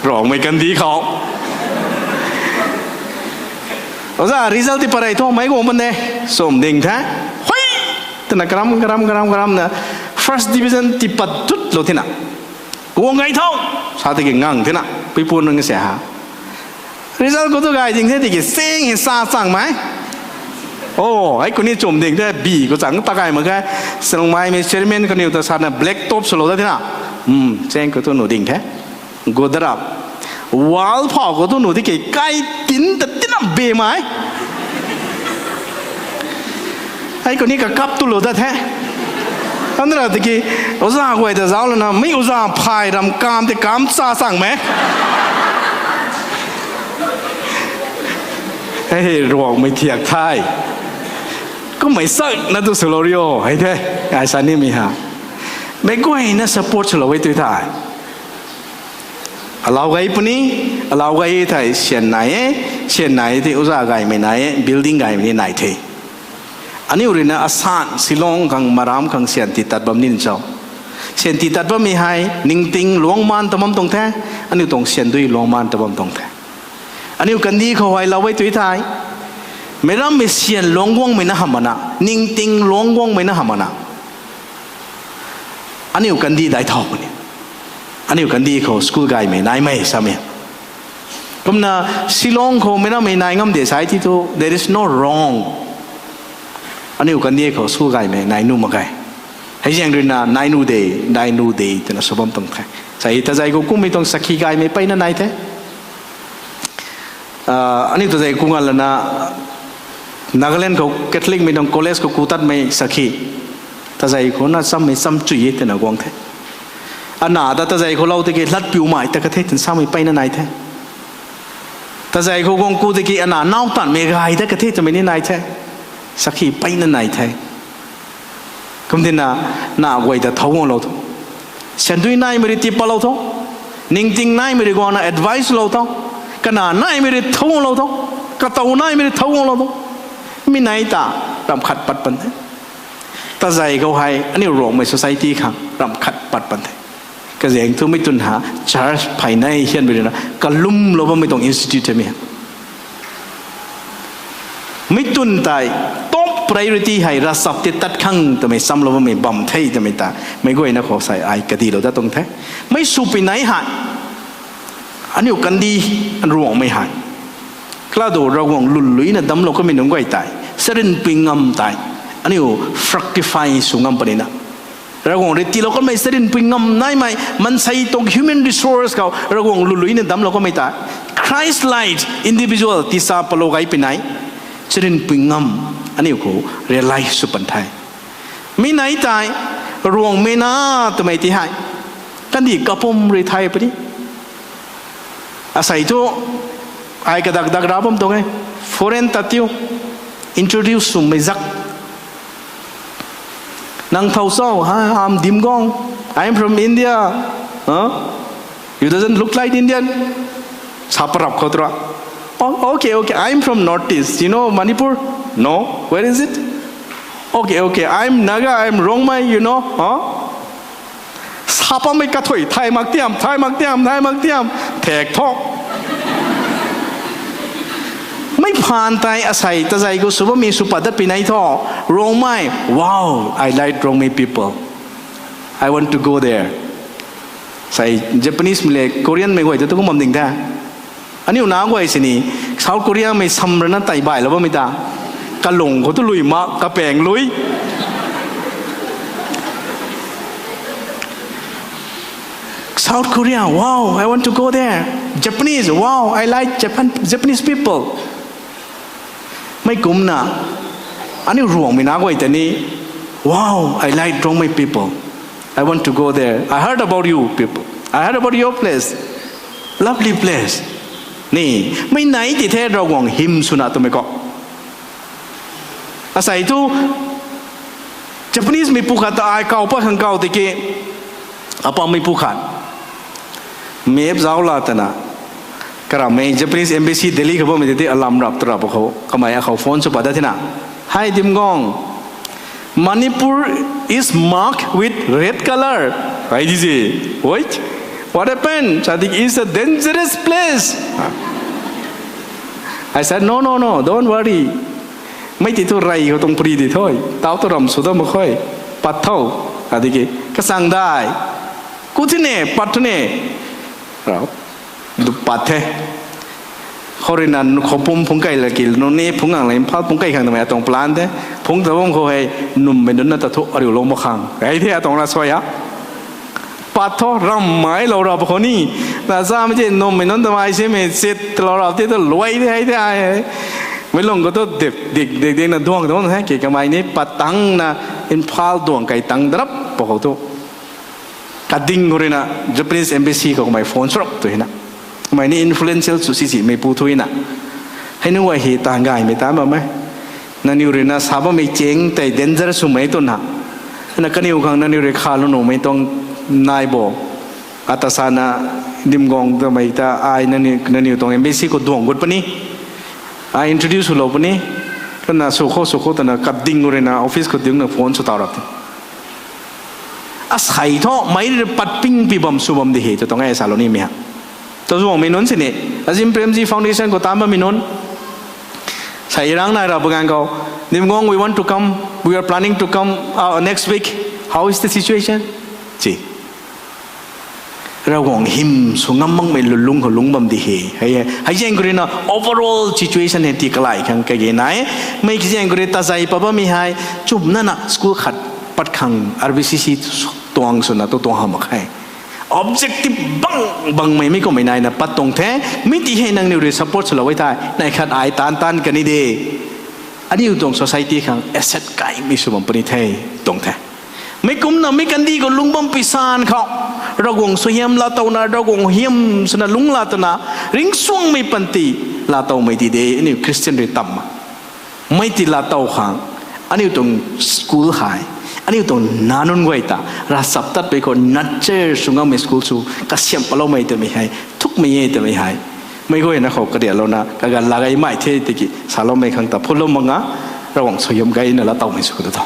Ruangmei kandi khou. Uza result ti parei thu meic guang pan de. Sum ding the. Hui! Twna karam, karam, karam, karam na. First division ti pat dut lou thina. Guang gay thau. Sa tiki ngang thina. Puipu nung se ha. Result khou tu gay ding the tiki sing hi sa changmei. O, hei kuni chum ding the, bi khou chang ta gay mak ge. Salungmei mei chairman kaniw ta sana black top swlou da thina. Hmm, sing khou tu nu ding the. Gudarap. Wall phau khou tu nu tiki kai tin ta tina bemei. Hei kuni kakap tu lou dat the. Anra tiki, uza guay ta zauc lana, mei uza phay ram kam tei kam cha changmei. Hei, Ruangmei thiak the. Kummei sak na tu swlou rio, hei the. Ai sa nimei ha. Meic guayna support swlou e tu the. Alau gay puni, alau gay thei syan nai e, syan nai tei uza gaymei nai e, building gaymei ni nai the. Aniu ruina asan, Shillong khang, Maram khang syan ti tat bam nin cho. Syan ti tat bammei hei, ningting luang maan ta bam tuang the, aniu tuang syan dui luang maan ta bam tuang the. Aniu kandi khou hei lou e tu thei, meic rammei syan luang guangmei na hamh mana, ningting luang guangmei na hamh mana. Aniu kandi dai thau puni. Aniu kandi khou school gaymei naimei samei. Kumna Shillong khou meic rammei nai ngam de sai ti thu, there is no wrong. Aniu kandi khou school gaymei nai nu mak ge. Hei zaeng ruina nai nu de, nai nu de twna sw bam tuang the. Sai Tazei khou kummei tuang sakhi gaymei mpeyna nai the. Aniu Tazei ku ngan lana Nagaland khou Catholicmei tuang college khou ku tatmei sakhi. Tazei khou na chammei cham chui e twna guang the. Ana ta Tazei khou lou tiki latpiumei ta ka the twna samei mpeyna nai the. Tazei khou guang ku tiki ana nau tanmei gay ta ka the twmei ni nai the. Sakhi mpeyna nai the. Kumtina na guay ta thau guanglou tho. Syan dui naimei rui tip patlou tho. Ningting naimei rui guangna advice lou tho. Kana naimei rui thau guanglou tho. Katow naimei rui thau guanglou tho. Mi nai ta ram khat pat pan the. Tazei khou hei aniu Ruangmei society khang ram khat pat pan the. Kazaeng thu mei twn ha church phey nai hianmei ruina kalumlou bammei tuang institute hei mi. Mei twn tei top priority hei ravchap tei tat khang twmei chamlou bammei bam the twmei ta meic guayna khou sai ai kadilou dat tuang the. Mei supui nai hei aniu kandi Ruangmei hei kaladu Ravguangc lwnluina damclou kamei nunc guay tei charynpui ngam tei aniu fructify sw ngam punina Ravguangc rui tiilou kamei charynpui ngam naimei maansei tuang human resource khou Ravguangc lwnluina damclou kamei tei Christ-like individual tisa palou gay pui nai charynpui ngam aniu khou realize sw pan the. Mi nai tei Ruangmei na twmei ti hei Kandih kapum rui thay puni. Asei thu, ai kadak dak ra bam tuang e. Foreign ta tiu. Introduce swmei zak. Nang thow cho, ha, I'm Dimgong. I'm from India. Huh? You doesn't look like Indian. Sa parap khou tura. Oh, okay, okay. I'm from Northeast. You know Manipur? No. Where is it? Okay, okay. I'm Naga. I'm Rongmei. You know? Huh? Sa pammei kathui, thay mak tiam, thay mak tiam, thay mak tiam. Thek tho. Mei phaan tei asei tazei khou sw bammei sw pat dat pui nai tho. Rongmei. Wow, I like Rongmei people. I want to go there. Sei Japanese mei le Korean mei guay tu tu kum bam ding the. Aniu na guay sini, South Korea mei sam rana tei bailou bammei ta. Kalung khou tu lui mak, kapaeng lui. South Korea, wow, I want to go there. Japanese, wow, I like Japan, Japanese people. Mei kumna, aniu Ruangmei na guay ta ni, wow, I like Rongmei people. I want to go there. I heard about you people. I heard about your place. Lovely place. Ni, mei nai ti the Ravguangc hym swna twmei khou. Asei thu, Japanese meipu khat ta ai kaw pat khang kaw tiki, apam meipu khat. Map zauc la twna. Karamei Japanese embassy Delhi khou bammei tei alam rap tu rap khou. Kamei akhou phone sw pat dat thina. Hi Dimgong. Manipur is marked with red color. Ai di se. Wait. What happened? Sa tiki, it's a dangerous place. I said, no, no, no, don't worry. Mei ti thu rey khou tuang pri di tho. Tau tu ram sw da mak khe. Pat tho. Sa tiki, kasang dai. Ku thine, pat thune. Rau. Du pat the. Khou rui na khou pum phungc kei la ki, nune phungc ngang la Imphal phungc kei khang twmei atuang plan the. Phungc ta bam khou hei, nummei nunc na ta thu ariulou mak khang. Hei the atuang ra suai a. Pat tho, ram mai lou rap khou ni. Na zamei tei nummei nunc twmei simei chit lou rap tei tu luai the hei the ai. Mei lung khou tu dik dik dik dik na duang duang the ki kamei ni pat tangna Imphal duang kei tang darap pa khou tu. Kading khou rui na Japanese embassy khou kamei phone sw rap tu hina. Kamei ni influential sw si si meipu thu hina. Hei nu guay hei ta gaymei ta bam e. Nangniw rui na sa bammei chang tei danger swmei twna. Na kaniw khang nangniw rui khalou nuhmei tuang nai bo. Ata sana Dimgong twmei ta ai nangniw, nangniw tuang embassy khou duang gut puni. Ai introduce swlou puni. Twna sw khou sw khou twna kading khou rui na office khou dingna phone sw tau rap tu. Asei thu meic rui pat ping pi bam sw bam di he tw tuang e salou nimei ha. Tau zuangmei nunc sini, Azim Premji Foundation khou taanc bammei nunc. Sei rang nai rap ganv khou, Dimgong, we want to come, we are planning to come uh, next week. How is the situation? Chi. Ravguangc hym sw ngam makmei lulung khou lungc bam di he. Hei, hei zaeng khou rui na overall situation hei ti kalai khang kage nai. Mei ki zaeng khou rui tazei pat bammei hei, chumna na school khat pat khang R B C C tuang swna tu tuang ha mak khe. Objective bang bangmei mi kummei naina pat tuang the, mi ti hei nangniw rui support swlou e thei, nai khat ai taanc taanc kani de. Aniu tuang society khang asset kaimei sw bam puni the, tuang the. Mei kumna mei kandih khou lungc bam pui san khou, Ravguangc suaihiam laatowna, Ravguangc hym swna lungc laa twna, ringcsuangmei panty laatowmei ti de, aniu Christian rui tam. Mei ti laatow khang, aniu tuang school hei, aniu tuang nac nunc guay ta, ravchaptatpui khou nurture sw ngammei school sw, kasiam paloumei twmei hei, thukmei e twmei hei. Mei guayna khou karialouna, kagan laa gaymei the tiki, saloumei khang ta phulou mak nga, Ravguangc suaihiam gayna laatowmei sw khou tu tho.